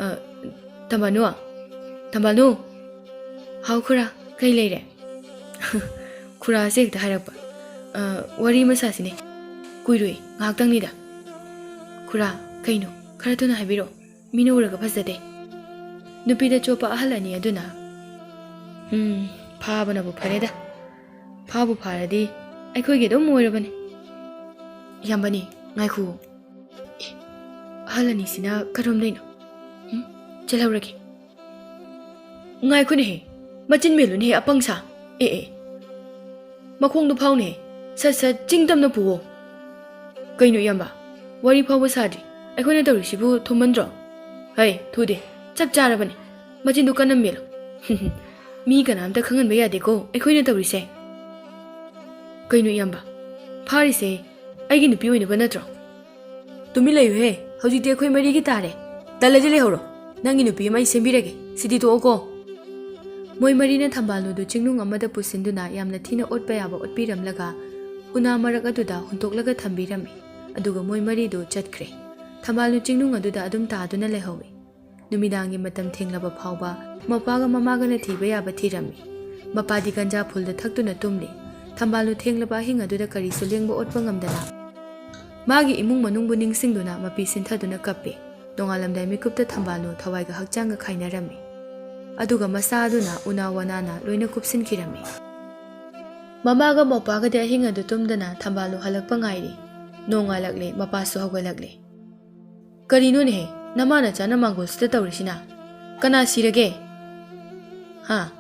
ꯑ, ꯊꯝꯕꯥꯜꯅꯨ, ꯊꯝꯕꯥꯜꯅꯨ!" "ꯍꯥꯎ ꯈꯨꯔꯥ, ꯀꯩ ꯂꯩꯔꯦ?" "ꯈꯨꯔꯥꯁꯦ ꯍꯦꯛꯇ ꯍꯥꯏꯔꯛꯄ꯫ ꯑ, ꯋꯥꯔꯤ ꯑꯃ ꯁꯥꯁꯤꯅꯦ꯫ ꯀꯨꯏꯔꯣꯏ, ꯉꯥꯏꯍꯥꯛꯇꯪꯅꯤꯗ꯫" "ꯈꯨꯔꯥ, ꯀꯩꯅꯣ? ꯈꯔ ꯊꯨꯅ ꯍꯥꯏꯕꯤꯔꯛꯑꯣ꯫ ꯃꯤꯅ ꯎꯔꯒ ꯐꯖꯗꯦ꯫" ꯅꯨꯄꯤꯗ ꯆꯣꯞꯄ ꯑꯍꯜ ꯑꯅꯤ ꯑꯗꯨꯅ, "ꯎꯝ, ꯐꯥꯕꯅꯕꯨ ꯐꯔꯦꯗ꯫ ꯐꯥꯕꯨ ꯐꯥꯔꯗꯤ ꯑꯩꯈꯣꯏꯒꯤ ꯑꯗꯨꯝ ꯑꯣꯏꯔꯕꯅꯤ꯫" "ꯏꯌꯥꯝꯕꯅꯤ, ꯉꯥꯏꯈꯨ꯫ ꯑꯦ, ꯑꯍꯜ ꯑꯅꯤꯁꯤꯅ ꯀꯔꯣꯝꯗꯩꯅꯣ? ꯎꯝ, ꯆꯦꯜꯍꯧꯔꯒꯦ꯫" "ꯉꯥꯏꯈꯣꯅꯦꯍꯦ, ꯃꯆꯤꯟ ꯃꯦꯜꯂꯨꯅꯦꯍꯦ, ꯑꯄꯪ ꯁꯥ꯫ ꯑꯦ, ꯑꯦ, ꯃꯈꯣꯡꯗꯣ ꯐꯥꯎꯅꯦꯍꯦ, ꯁꯠ ꯁꯠ ꯆꯤꯡ ꯇꯝꯅ ꯄꯨꯋꯣ꯫" "ꯀꯩꯅꯣ ꯏꯌꯥꯝꯕ, ꯋꯥꯔꯤ ꯐꯥꯎꯕ ꯁꯥꯗ꯭ꯔꯤ, ꯑꯩꯈꯣꯏꯅ ꯇꯧꯔꯤꯁꯤꯕꯨ ꯊꯨꯃꯟꯗ꯭ꯔꯣ?" "ꯍꯩ, ꯊꯨꯗꯦ, ꯆꯞ ꯆꯥꯔꯕꯅꯦ꯫ ꯃꯆꯤꯟꯗꯣ ꯀꯟꯅ ꯃꯦꯜꯂꯨ꯫" "ꯃꯤ ꯀꯅꯥꯝꯇ ꯈꯪꯍꯟꯕ ꯌꯥꯗꯦꯀꯣ ꯑꯩꯈꯣꯏꯅ ꯇꯧꯔꯤꯁꯦ꯫" "ꯀꯩꯅꯣ ꯏꯌꯥꯝꯕ, ꯐꯥꯔꯤꯁꯦ ꯑꯩꯒꯤ ꯅꯨꯄꯤ ꯑꯣꯏꯅꯕ ꯅꯠꯇ꯭ꯔꯣ?" "ꯇꯨꯃꯤꯟ ꯂꯩꯌꯨꯍꯦ, ꯍꯧꯖꯤꯛꯇꯤ ꯑꯩꯈꯣꯏ ꯃꯔꯤꯒꯤ ꯇꯥꯔꯦ꯫ ꯇꯜꯂꯗꯤ ꯂꯩꯍꯧꯔꯣ꯫ ꯅꯪꯒꯤ ꯅꯨꯄꯤ ꯑꯃ ꯑꯩ ꯁꯦꯝꯕꯤꯔꯒꯦ, ꯁꯤꯗꯤ ꯇꯣꯛꯑꯣꯀꯣ꯫" ꯃꯣꯏ ꯃꯔꯤꯅ ꯊꯝꯕꯥꯜꯅꯨꯗꯨ ꯆꯤꯡꯅꯨꯡ ꯑꯃꯗ ꯄꯨꯁꯤꯟꯗꯨꯅ ꯌꯥꯝꯅ ꯊꯤꯅ ꯑꯣꯠꯄ ꯌꯥꯕ ꯑꯣꯠꯄꯤꯔꯝꯂꯒ ꯎꯅꯥ ꯃꯔꯛ ꯑꯗꯨꯗ ꯍꯨꯟꯇꯣꯛꯂꯒ ꯊꯝꯕꯤꯔꯝꯃꯤ꯫ ꯑꯗꯨꯒ ꯃꯣꯏ ꯃꯔꯤꯗꯨ ꯆꯠꯈ꯭ꯔꯦ꯫ ꯊꯝꯕꯥꯜꯅꯨ ꯆꯤꯡꯅꯨꯡ ꯑꯗꯨꯗ ꯑꯗꯨꯝ ꯇꯥꯗꯨꯅ ꯂꯩꯍꯧꯏ꯫ ꯅꯨꯃꯤꯗꯥꯡꯒꯤ ꯃꯇꯝ ꯊꯦꯡꯂꯕ ꯐꯥꯎꯕ ꯃꯄꯥꯒ ꯃꯃꯥꯒꯅ ꯊꯤꯕ ꯌꯥꯕ ꯊꯤꯔꯝꯃꯤ꯫ ꯃꯄꯥꯗꯤ ꯒꯟꯖꯥ ꯐꯨꯜꯗ ꯊꯛꯇꯨꯅ ꯇꯨꯝꯂꯤ꯫ ꯊꯝꯕꯥꯜꯅꯨ ꯊꯦꯡꯂꯕ ꯑꯍꯤꯡ ꯑꯗꯨꯗ ꯀꯔꯤꯁꯨ ꯂꯦꯡꯕ ꯑꯣꯠꯄ ꯉꯝꯗꯅ ꯃꯥꯒꯤ ꯏꯃꯨꯡ ꯃꯅꯨꯡꯕꯨ ꯅꯤꯡꯁꯤꯡꯗꯨꯅ ꯃꯄꯤ ꯁꯤꯟꯊꯗꯨꯅ ꯀꯞꯄꯤ꯫ ꯅꯣꯡꯉꯥꯜꯂꯝꯗꯥꯏ ꯃꯤꯀꯨꯞꯇ ꯊꯝꯕꯥꯜꯅꯨ ꯊꯋꯥꯏꯒ ꯍꯛꯆꯥꯡꯒ ꯈꯥꯏꯅꯔꯝꯃꯤ꯫ ꯑꯗꯨꯒ ꯃꯁꯥ ꯑꯗꯨꯅ ꯎꯅꯥ ꯋꯥꯅꯥꯅ ꯂꯣꯏꯅ ꯀꯨꯞꯁꯤꯟꯈꯤꯔꯝꯃꯤ꯫ ꯃꯃꯥꯒ ꯃꯧꯄꯥꯒꯗꯤ ꯑꯍꯤꯡ ꯑꯗꯨ ꯇꯨꯝꯗꯅ ꯊꯝꯕꯥꯜꯅꯨ ꯍꯜꯂꯛꯄ ꯉꯥꯏꯔꯤ꯫ ꯅꯣꯡꯉꯥꯜꯂꯛꯂꯦ, ꯃꯄꯥꯁꯨ ꯍꯧꯒꯠꯂꯛꯂꯦ꯫ "ꯀꯔꯤꯅꯣꯅꯦꯍꯦ, ꯅꯃꯥ ꯅꯆꯥꯅ ꯃꯥꯡꯒꯣꯜꯁꯤꯗ ꯇꯧꯔꯤꯁꯤꯅ? ꯀꯅꯥ ꯁꯤꯔꯒꯦ? ꯍꯥ?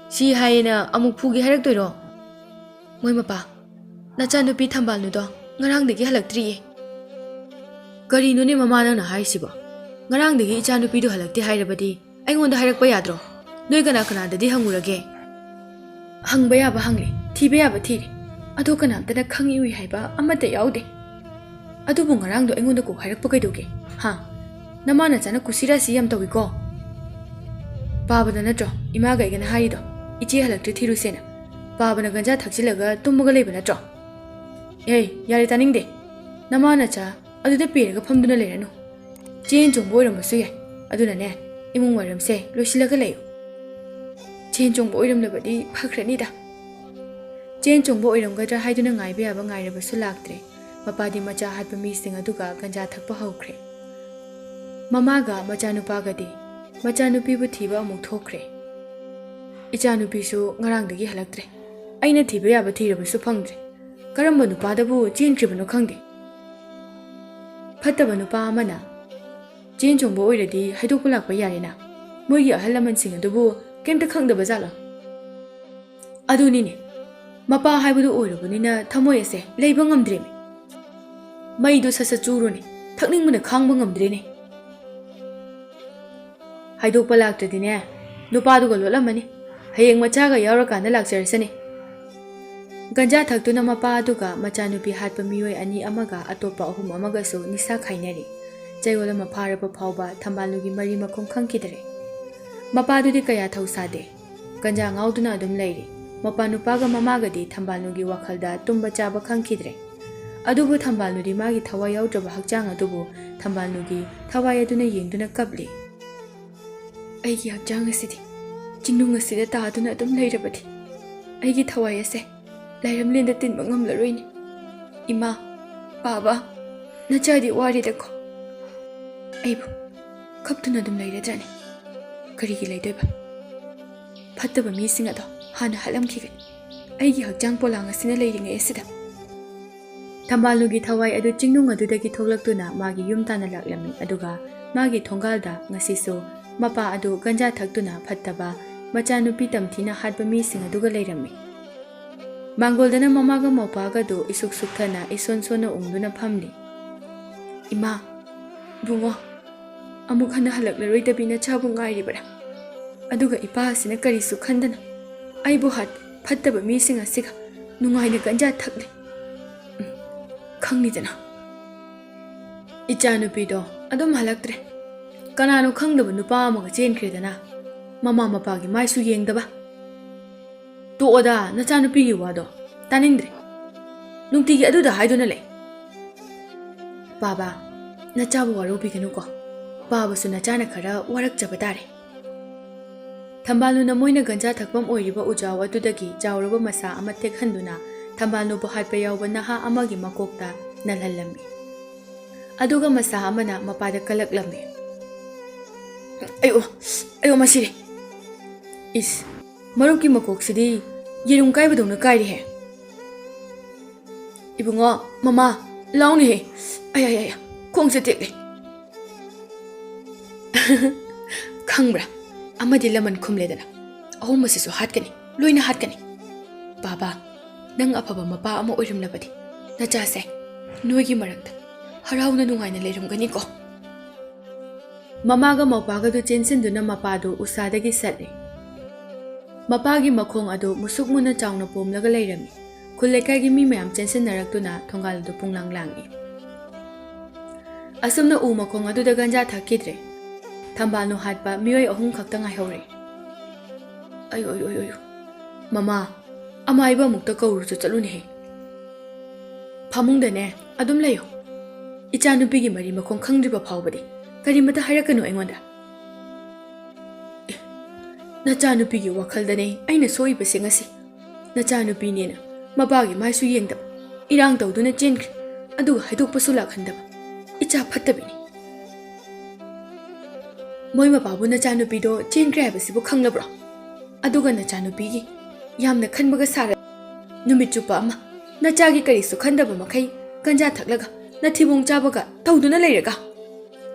ꯁꯤ ꯍꯥꯏꯌꯦꯅ ꯑꯃꯨꯛ ꯐꯨꯒꯦ ꯍꯥꯏꯔꯛꯇꯣꯏꯔꯣ?" "ꯃꯣꯏ ꯃꯄꯥ, ꯅꯆꯥꯅꯨꯄꯤ ꯊꯝꯕꯥꯜꯅꯨꯗꯣ ꯉꯔꯥꯡꯗꯒꯤ ꯍꯜꯂꯛꯇ꯭ꯔꯤꯌꯦ꯫" "ꯀꯔꯤꯅꯣꯅꯦ ꯃꯃꯥ ꯅꯪꯅ ꯍꯥꯏꯔꯤꯁꯤꯕꯣ? ꯉꯔꯥꯡꯗꯒꯤ ꯏꯆꯥꯅꯨꯄꯤꯗꯣ ꯍꯜꯂꯛꯇꯦ ꯍꯥꯏꯔꯕꯗꯤ ꯑꯩꯉꯣꯟꯗ ꯍꯥꯏꯔꯛꯄ ꯌꯥꯗ꯭ꯔꯣ? ꯅꯣꯏ ꯀꯅꯥ ꯀꯅꯥꯗꯗꯤ ꯍꯪꯉꯨꯔꯒꯦ?" "ꯍꯪꯕ ꯌꯥꯕ ꯍꯪꯂꯦ, ꯊꯤꯕ ꯌꯥꯕ ꯊꯤꯔꯦ꯫ ꯑꯗꯣ ꯀꯅꯥꯝꯇꯅ ꯈꯪꯏ ꯎꯏ ꯍꯥꯏꯕ ꯑꯃꯠꯇ ꯌꯥꯎꯗꯦ꯫ ꯑꯗꯨꯕꯨ ꯉꯔꯥꯡꯗꯣ ꯑꯩꯉꯣꯟꯗ ꯀꯣꯛ ꯍꯥꯏꯔꯛꯄ ꯀꯩꯗꯧꯒꯦ? ꯍꯥ? ꯅꯃꯥ ꯅꯆꯥꯅ ꯀꯨꯁꯤꯔꯥꯁꯤ ꯌꯥꯝ ꯇꯧꯏꯀꯣ꯫" "ꯄꯥꯕꯗ ꯅꯠꯇ꯭ꯔꯣ ꯏꯃꯥꯒ ꯑꯩꯒꯅ ꯍꯥꯏꯔꯤꯗꯣ, ꯏꯆꯦ ꯍꯜꯂꯛꯇ꯭ꯔꯤ ꯊꯤꯔꯨꯁꯦꯅ? ꯄꯥꯕꯅ ꯒꯟꯖꯥ ꯊꯛꯆꯤꯜꯂꯒ ꯇꯨꯝꯃꯒ ꯂꯩꯕ ꯅꯠꯇ꯭ꯔꯣ?" "ꯑꯦ, ꯌꯥꯔꯦ, ꯇꯥꯅꯤꯡꯗꯦ꯫ ꯅꯃꯥ ꯅꯆꯥ ꯑꯗꯨꯗ ꯄꯦꯔꯒ ꯐꯝꯗꯨꯅ ꯂꯩꯔꯅꯨ꯫ ꯆꯦꯟ ꯆꯣꯡꯕ ꯑꯣꯏꯔꯝꯕꯁꯨ ꯌꯥꯏ꯫ ꯑꯗꯨꯅꯅꯦ, ꯏꯃꯨꯡ ꯋꯥꯏꯔꯝꯁꯦ ꯂꯣꯏꯁꯤꯜꯂꯒ ꯂꯩꯌꯨ꯫" "ꯆꯦꯟ ꯆꯣꯡꯕ ꯑꯣꯏꯔꯝꯂꯕꯗꯤ ꯐꯈ꯭ꯔꯅꯤꯗ꯫" ꯆꯦꯟ ꯆꯣꯡꯕ ꯑꯣꯏꯔꯝꯒꯗ꯭ꯔꯥ ꯍꯥꯏꯗꯨꯅ ꯉꯥꯏꯕ ꯌꯥꯕ ꯉꯥꯏꯔꯕꯁꯨ ꯂꯥꯛꯇ꯭ꯔꯦ꯫ ꯃꯄꯥꯗꯤ ꯃꯆꯥ ꯍꯥꯠꯄ ꯃꯤꯁꯤꯡ ꯑꯗꯨꯒ ꯒꯟꯖꯥ ꯊꯛꯄ ꯍꯧꯈ꯭ꯔꯦ꯫ ꯃꯃꯥꯒ ꯃꯆꯥꯅꯨꯄꯥꯒꯗꯤ ꯃꯆꯥꯅꯨꯄꯤꯕꯨ ꯊꯤꯕ ꯑꯃꯨꯛ ꯊꯣꯛꯈ꯭ꯔꯦ꯫ "ꯏꯆꯥꯅꯨꯄꯤꯁꯨ ꯉꯔꯥꯡꯗꯒꯤ ꯍꯜꯂꯛꯇ꯭ꯔꯦ꯫ ꯑꯩꯅ ꯊꯤꯕ ꯌꯥꯕ ꯊꯤꯔꯕꯁꯨ ꯐꯪꯗ꯭ꯔꯦ꯫ ꯀꯔꯝꯕ ꯅꯨꯄꯥꯗꯕꯨ ꯆꯦꯟꯈ꯭ꯔꯤꯕꯅꯣ ꯈꯪꯗꯦ꯫" "ꯐꯠꯇꯕ ꯅꯨꯄꯥ ꯑꯃꯅ ꯆꯦꯟ ꯆꯣꯡꯕ ꯑꯣꯏꯔꯗꯤ ꯍꯥꯏꯗꯣꯛꯄ ꯂꯥꯛꯄ ꯌꯥꯔꯦꯅ꯫ ꯃꯣꯏꯒꯤ ꯑꯍꯜ ꯂꯃꯟꯁꯤꯡ ꯑꯗꯨꯕꯨ ꯀꯩꯝꯇ ꯈꯪꯗꯕ ꯖꯥꯠꯂꯣ?" "ꯑꯗꯨꯅꯤꯅꯦ, ꯃꯄꯥ ꯍꯥꯏꯕꯗꯨ ꯑꯣꯏꯔꯨꯕꯅꯤꯅ ꯊꯃꯣꯏ ꯑꯁꯦ ꯂꯩꯕ ꯉꯝꯗ꯭ꯔꯦꯅꯦ꯫ ꯃꯩꯗꯨ ꯁꯠ ꯁꯠ ꯆꯨꯔꯨꯅꯦ, ꯊꯛꯅꯤꯡꯕꯅ ꯈꯥꯡꯕ ꯉꯝꯗ꯭ꯔꯦꯅꯦ꯫ ꯍꯥꯏꯗꯣꯛꯄ ꯂꯥꯛꯇ꯭ꯔꯗꯤꯅꯦ, ꯅꯨꯄꯥꯗꯨꯒ ꯂꯣꯠꯂꯝꯃꯅꯤ꯫ ꯍꯌꯦꯡ ꯃꯆꯥꯒ ꯌꯥꯎꯔꯀꯥꯟꯗ ꯂꯥꯛꯆꯔꯁꯅꯤ꯫" ꯒꯟꯖꯥ ꯊꯛꯇꯨꯅ ꯃꯄꯥ ꯑꯗꯨꯒ ꯃꯆꯥꯅꯨꯄꯤ ꯍꯥꯠꯄ ꯃꯤꯑꯣꯏ ꯑꯅꯤ ꯑꯃꯒ ꯑꯇꯣꯞꯄ ꯑꯍꯨꯝ ꯑꯃꯒꯁꯨ ꯅꯤꯁꯥ ꯈꯥꯏꯅꯔꯤ꯫ ꯆꯌꯣꯜ ꯑꯃ ꯐꯥꯔꯕ ꯐꯥꯎꯕ ꯊꯝꯕꯥꯜꯅꯨꯒꯤ ꯃꯔꯤ ꯃꯈꯣꯡ ꯈꯪꯈꯤꯗꯔꯦ꯫ ꯃꯄꯥꯗꯨꯗꯤ ꯀꯌꯥ ꯊꯧꯁꯥꯗꯦ꯫ ꯒꯟꯖꯥ ꯉꯥꯎꯗꯨꯅ ꯑꯗꯨꯝ ꯂꯩꯔꯤ꯫ ꯃꯄꯥ ꯅꯨꯄꯥꯒ ꯃꯃꯥꯒꯗꯤ ꯊꯝꯕꯥꯜꯅꯨꯒꯤ ꯋꯥꯈꯜꯗ ꯇꯨꯝꯕ ꯆꯥꯕ ꯈꯪꯈꯤꯗ꯭ꯔꯦ꯫ ꯑꯗꯨꯕꯨ ꯊꯝꯕꯥꯜꯅꯨꯗꯤ ꯃꯥꯒꯤ ꯊꯋꯥꯏ ꯌꯥꯎꯗ꯭ꯔꯕ ꯍꯛꯆꯥꯡ ꯑꯗꯨꯕꯨ ꯊꯝꯕꯥꯜꯅꯨꯒꯤ ꯊꯋꯥꯏ ꯑꯗꯨꯅ ꯌꯦꯡꯗꯨꯅ ꯀꯞꯂꯤ꯫ ꯑꯩꯒꯤ ꯍꯛꯆꯥꯡ ꯑꯁꯤꯗꯤ ꯆꯤꯡꯅꯨꯡ ꯑꯁꯤꯗ ꯇꯥꯗꯨꯅ ꯑꯗꯨꯝ ꯂꯩꯔꯕꯗꯤ ꯑꯩꯒꯤ ꯊꯋꯥꯏ ꯑꯁꯦ ꯂꯥꯏꯔꯝꯂꯦꯟꯗ ꯇꯤꯟꯕ ꯉꯝꯂꯔꯣꯏꯅꯦ꯫ ꯏꯃꯥ, ꯄꯥꯕ, ꯅꯆꯥꯗꯤ ꯋꯥꯔꯦꯗꯀꯣ꯫ ꯑꯩꯕꯨ ꯀꯞꯇꯨꯅ ꯑꯗꯨꯝ ꯂꯩꯔꯗ꯭ꯔꯅꯦ? ꯀꯔꯤꯒꯤ ꯂꯩꯗꯣꯏꯕ? ꯐꯠꯇꯕ ꯃꯤꯁꯤꯡ ꯑꯗꯣ ꯍꯥꯟꯅ ꯍꯥꯠꯂꯝꯈꯤꯒꯅꯤ꯫ ꯑꯩꯒꯤ ꯍꯛꯆꯥꯡ ꯄꯣꯂꯥꯡ ꯑꯁꯤꯅ ꯂꯩꯔꯤꯉꯩ ꯑꯁꯤꯗ꯫ ꯊꯝꯕꯥꯜꯅꯨꯒꯤ ꯊꯋꯥꯏ ꯑꯗꯨ ꯆꯤꯡꯅꯨꯡ ꯑꯗꯨꯗꯒꯤ ꯊꯣꯛꯂꯛꯇꯨꯅ ꯃꯥꯒꯤ ꯌꯨꯝ ꯇꯥꯟꯅ ꯂꯥꯛꯂꯝꯃꯤ, ꯑꯗꯨꯒ ꯃꯥꯒꯤ ꯊꯣꯡꯒꯥꯜꯗ ꯉꯁꯤꯁꯨ ꯃꯄꯥ ꯑꯗꯨ ꯒꯟꯖꯥ ꯊꯛꯇꯨꯅ ꯐꯠꯇꯕ ꯃꯆꯥꯅꯨꯄꯤ ꯇꯝꯊꯤꯅ ꯍꯥꯠꯄ ꯃꯤꯁꯤꯡ ꯑꯗꯨꯒ ꯂꯩꯔꯝꯃꯤ꯫ ꯃꯥꯡꯒꯣꯜꯗꯅ ꯃꯃꯥꯒ ꯃꯧꯄꯥꯒꯗꯨ ꯏꯁꯨꯛ ꯁꯨꯛꯊꯅ ꯏꯁꯣꯟ ꯁꯣꯟꯅ ꯎꯪꯗꯨꯅ ꯐꯝꯂꯤ꯫ "ꯏꯃꯥ, ꯏꯕꯨꯡꯉꯣ, ꯑꯃꯨꯛ ꯍꯟꯅ ꯍꯜꯂꯛꯂꯔꯣꯏꯗꯕꯤ ꯅꯆꯥꯕꯨ ꯉꯥꯏꯔꯤꯕꯔꯥ? ꯑꯗꯨꯒ ꯏꯄꯥ ꯑꯁꯤꯅ ꯀꯔꯤꯁꯨ ꯈꯟꯗꯅ ꯑꯩꯕꯨ ꯍꯥꯠ ꯐꯠꯇꯕ ꯃꯤꯁꯤꯡ ꯑꯁꯤꯒ ꯅꯨꯡꯉꯥꯏꯅ ꯒꯟꯖꯥ ꯊꯛꯂꯤ꯫ ꯎꯝ, ꯈꯪꯉꯤꯗꯅ, ꯏꯆꯥꯅꯨꯄꯤꯗꯣ ꯑꯗꯨꯝ ꯍꯜꯂꯛꯇ꯭ꯔꯦ꯫ ꯀꯅꯥꯅꯣ ꯈꯪꯗꯕ ꯅꯨꯄꯥ ꯑꯃꯒ ꯆꯦꯟꯈ꯭ꯔꯦꯗꯅ, ꯃꯃꯥ ꯃꯄꯥꯒꯤ ꯃꯥꯏꯁꯨ ꯌꯦꯡꯗꯕ꯫ ꯇꯣꯛꯑꯣꯗ, ꯅꯆꯥꯅꯨꯄꯤꯒꯤ ꯋꯥꯗꯣ ꯇꯥꯅꯤꯡꯗ꯭ꯔꯦ꯫ ꯅꯨꯡꯇꯤꯒꯤ ꯑꯗꯨꯗ ꯍꯥꯏꯗꯨꯅ ꯂꯩ꯫ ꯄꯥꯕ, ꯅꯆꯥꯕꯨ ꯋꯥꯔꯧꯕꯤꯒꯅꯨꯀꯣ꯫ ꯄꯥꯕꯁꯨ ꯅꯆꯥꯅ ꯈꯔ ꯋꯥꯔꯛꯆꯕ ꯇꯥꯔꯦ꯫" ꯊꯝꯕꯥꯜꯅꯨꯅ ꯃꯣꯏꯅ ꯒꯟꯖꯥ ꯊꯛꯐꯝ ꯑꯣꯏꯔꯤꯕ ꯎꯖꯥꯎ ꯑꯗꯨꯗꯒꯤ ꯆꯥꯎꯔꯕ ꯃꯁꯥ ꯑꯃ ꯇꯦꯛꯍꯟꯗꯨꯅ ꯊꯝꯕꯥꯜꯅꯨꯕꯨ ꯍꯥꯠꯄ ꯌꯥꯎꯕ ꯅꯍꯥ ꯑꯃꯒꯤ ꯃꯀꯣꯛꯇ ꯅꯜꯍꯜꯂꯝꯃꯤ꯫ ꯑꯗꯨꯒ ꯃꯁꯥ ꯑꯃꯅ ꯃꯄꯥꯗ ꯀꯜꯂꯛꯂꯝꯃꯤ꯫ "ꯑꯌꯣ, ꯑꯌꯣ, ꯃꯁꯤꯔꯦ! ꯏꯁ, ꯃꯔꯨꯞꯀꯤ ꯃꯀꯣꯛꯁꯤꯗꯤ ꯌꯦꯔꯨꯝ ꯀꯥꯏꯕꯗꯧꯅ ꯀꯥꯏꯔꯦꯍꯦ꯫ ꯏꯕꯨꯡꯉꯣ, ꯃꯃꯥ, ꯂꯥꯎꯅꯦꯍꯦ! ꯑꯌꯥ, ꯑꯌꯥ, ꯑꯌꯥ, ꯈꯣꯡꯁꯦ ꯇꯦꯛꯂꯦ꯫" "ꯈꯪꯕ꯭ꯔꯥ? ꯑꯃꯗꯤ ꯂꯃꯟ ꯈꯨꯝꯂꯦꯗꯅ꯫ ꯑꯍꯨꯝ ꯑꯁꯤꯁꯨ ꯍꯥꯠꯀꯅꯤ, ꯂꯣꯏꯅ ꯍꯥꯠꯀꯅꯤ꯫ ꯄꯥꯕ, ꯅꯪ ꯑꯐꯕ ꯃꯄꯥ ꯑꯃ ꯑꯣꯏꯔꯝꯂꯕꯗꯤ ꯅꯆꯥꯁꯦ ꯅꯣꯏꯒꯤ ꯃꯔꯛꯇ ꯍꯔꯥꯎꯅ ꯅꯨꯡꯉꯥꯏꯅ ꯂꯩꯔꯝꯒꯅꯤꯀꯣ꯫" ꯃꯃꯥꯒ ꯃꯧꯄꯥꯒꯗꯨ ꯆꯦꯟꯁꯤꯟꯗꯨꯅ ꯃꯄꯥꯗꯨ ꯎꯁꯥꯗꯒꯤ ꯁꯠꯂꯤ꯫ ꯃꯄꯥꯒꯤ ꯃꯈꯣꯡ ꯑꯗꯨ ꯃꯨꯁꯨꯛ ꯃꯨꯅ ꯆꯥꯎꯅ ꯄꯣꯝꯂꯒ ꯂꯩꯔꯝꯃꯤ꯫ ꯈꯨꯜ ꯂꯩꯀꯥꯏꯒꯤ ꯃꯤ ꯃꯌꯥꯝ ꯆꯦꯟꯁꯤꯟꯅꯔꯛꯇꯨꯅ ꯊꯣꯡꯒꯥꯜ ꯑꯗꯨ ꯄꯨꯡꯂꯥꯡ ꯂꯥꯡꯏ꯫ ꯑꯁꯨꯝꯅ ꯎ ꯃꯈꯣꯡ ꯑꯗꯨꯗ ꯒꯟꯖꯥ ꯊꯛꯈꯤꯗ꯭ꯔꯦ꯫ ꯊꯝꯕꯥꯜꯅꯨ ꯍꯥꯠꯄ ꯃꯤꯑꯣꯏ ꯑꯍꯨꯝ ꯈꯛꯇ ꯉꯥꯏꯍꯧꯔꯦ꯫ "ꯑꯌꯣ, ꯑꯌꯣ, ꯑꯌꯣ, ꯑꯌꯣ꯫ ꯃꯃꯥ, ꯑꯃꯥꯏꯕ ꯑꯃꯨꯛꯇ ꯀꯧꯔꯨꯆꯣ ꯆꯠꯂꯨꯅꯦꯍꯦ꯫" "ꯐꯃꯨꯡꯗꯅꯦ ꯑꯗꯨꯝ ꯂꯩꯌꯨ꯫ ꯏꯆꯥꯅꯨꯄꯤꯒꯤ ꯃꯔꯤ ꯃꯈꯣꯡ ꯈꯪꯗ꯭ꯔꯤꯕ ꯐꯥꯎꯕꯗꯤ ꯀꯔꯤꯃꯇ ꯍꯥꯏꯔꯛꯀꯅꯨ ꯑꯩꯉꯣꯟꯗ꯫" ꯅꯆꯥꯅꯨꯄꯤꯒꯤ ꯋꯥꯈꯜꯗꯅꯦ ꯑꯩꯅ ꯁꯣꯛꯏꯕꯁꯦ ꯉꯁꯤ꯫ ꯅꯆꯥꯅꯨꯄꯤꯅꯦꯅ ꯃꯄꯥꯒꯤ ꯃꯥꯏꯁꯨ ꯌꯦꯡꯗꯕ, ꯏꯔꯥꯡ ꯇꯧꯗꯨꯅ ꯆꯦꯟꯈ꯭ꯔꯦ꯫ ꯑꯗꯨꯒ ꯍꯥꯏꯗꯣꯛꯄꯁꯨ ꯂꯥꯛꯍꯟꯗꯕ꯫ ꯏꯆꯥ ꯐꯠꯇꯕꯤꯅꯤ꯫ ꯃꯣꯏ ꯃꯄꯥꯕꯨ ꯅꯆꯥꯅꯨꯄꯤꯗꯣ ꯆꯦꯟꯈ꯭ꯔꯦ ꯍꯥꯏꯕꯁꯤꯕꯨ ꯈꯪꯂꯕ꯭ꯔꯣ? ꯑꯗꯨꯒ ꯅꯆꯥꯅꯨꯄꯤꯒꯤ ꯌꯥꯝꯅ ꯈꯟꯕꯒ ꯁꯥꯔ ꯅꯨꯃꯤꯠ ꯆꯨꯞꯄ ꯑꯃ ꯅꯆꯥꯒꯤ ꯀꯔꯤꯁꯨ ꯈꯟꯗꯕ ꯃꯈꯩ ꯒꯟꯖꯥ ꯊꯛꯂꯒ ꯅꯊꯤꯕꯣꯡ ꯆꯥꯕꯒ ꯇꯧꯗꯨꯅ ꯂꯩꯔꯒ꯫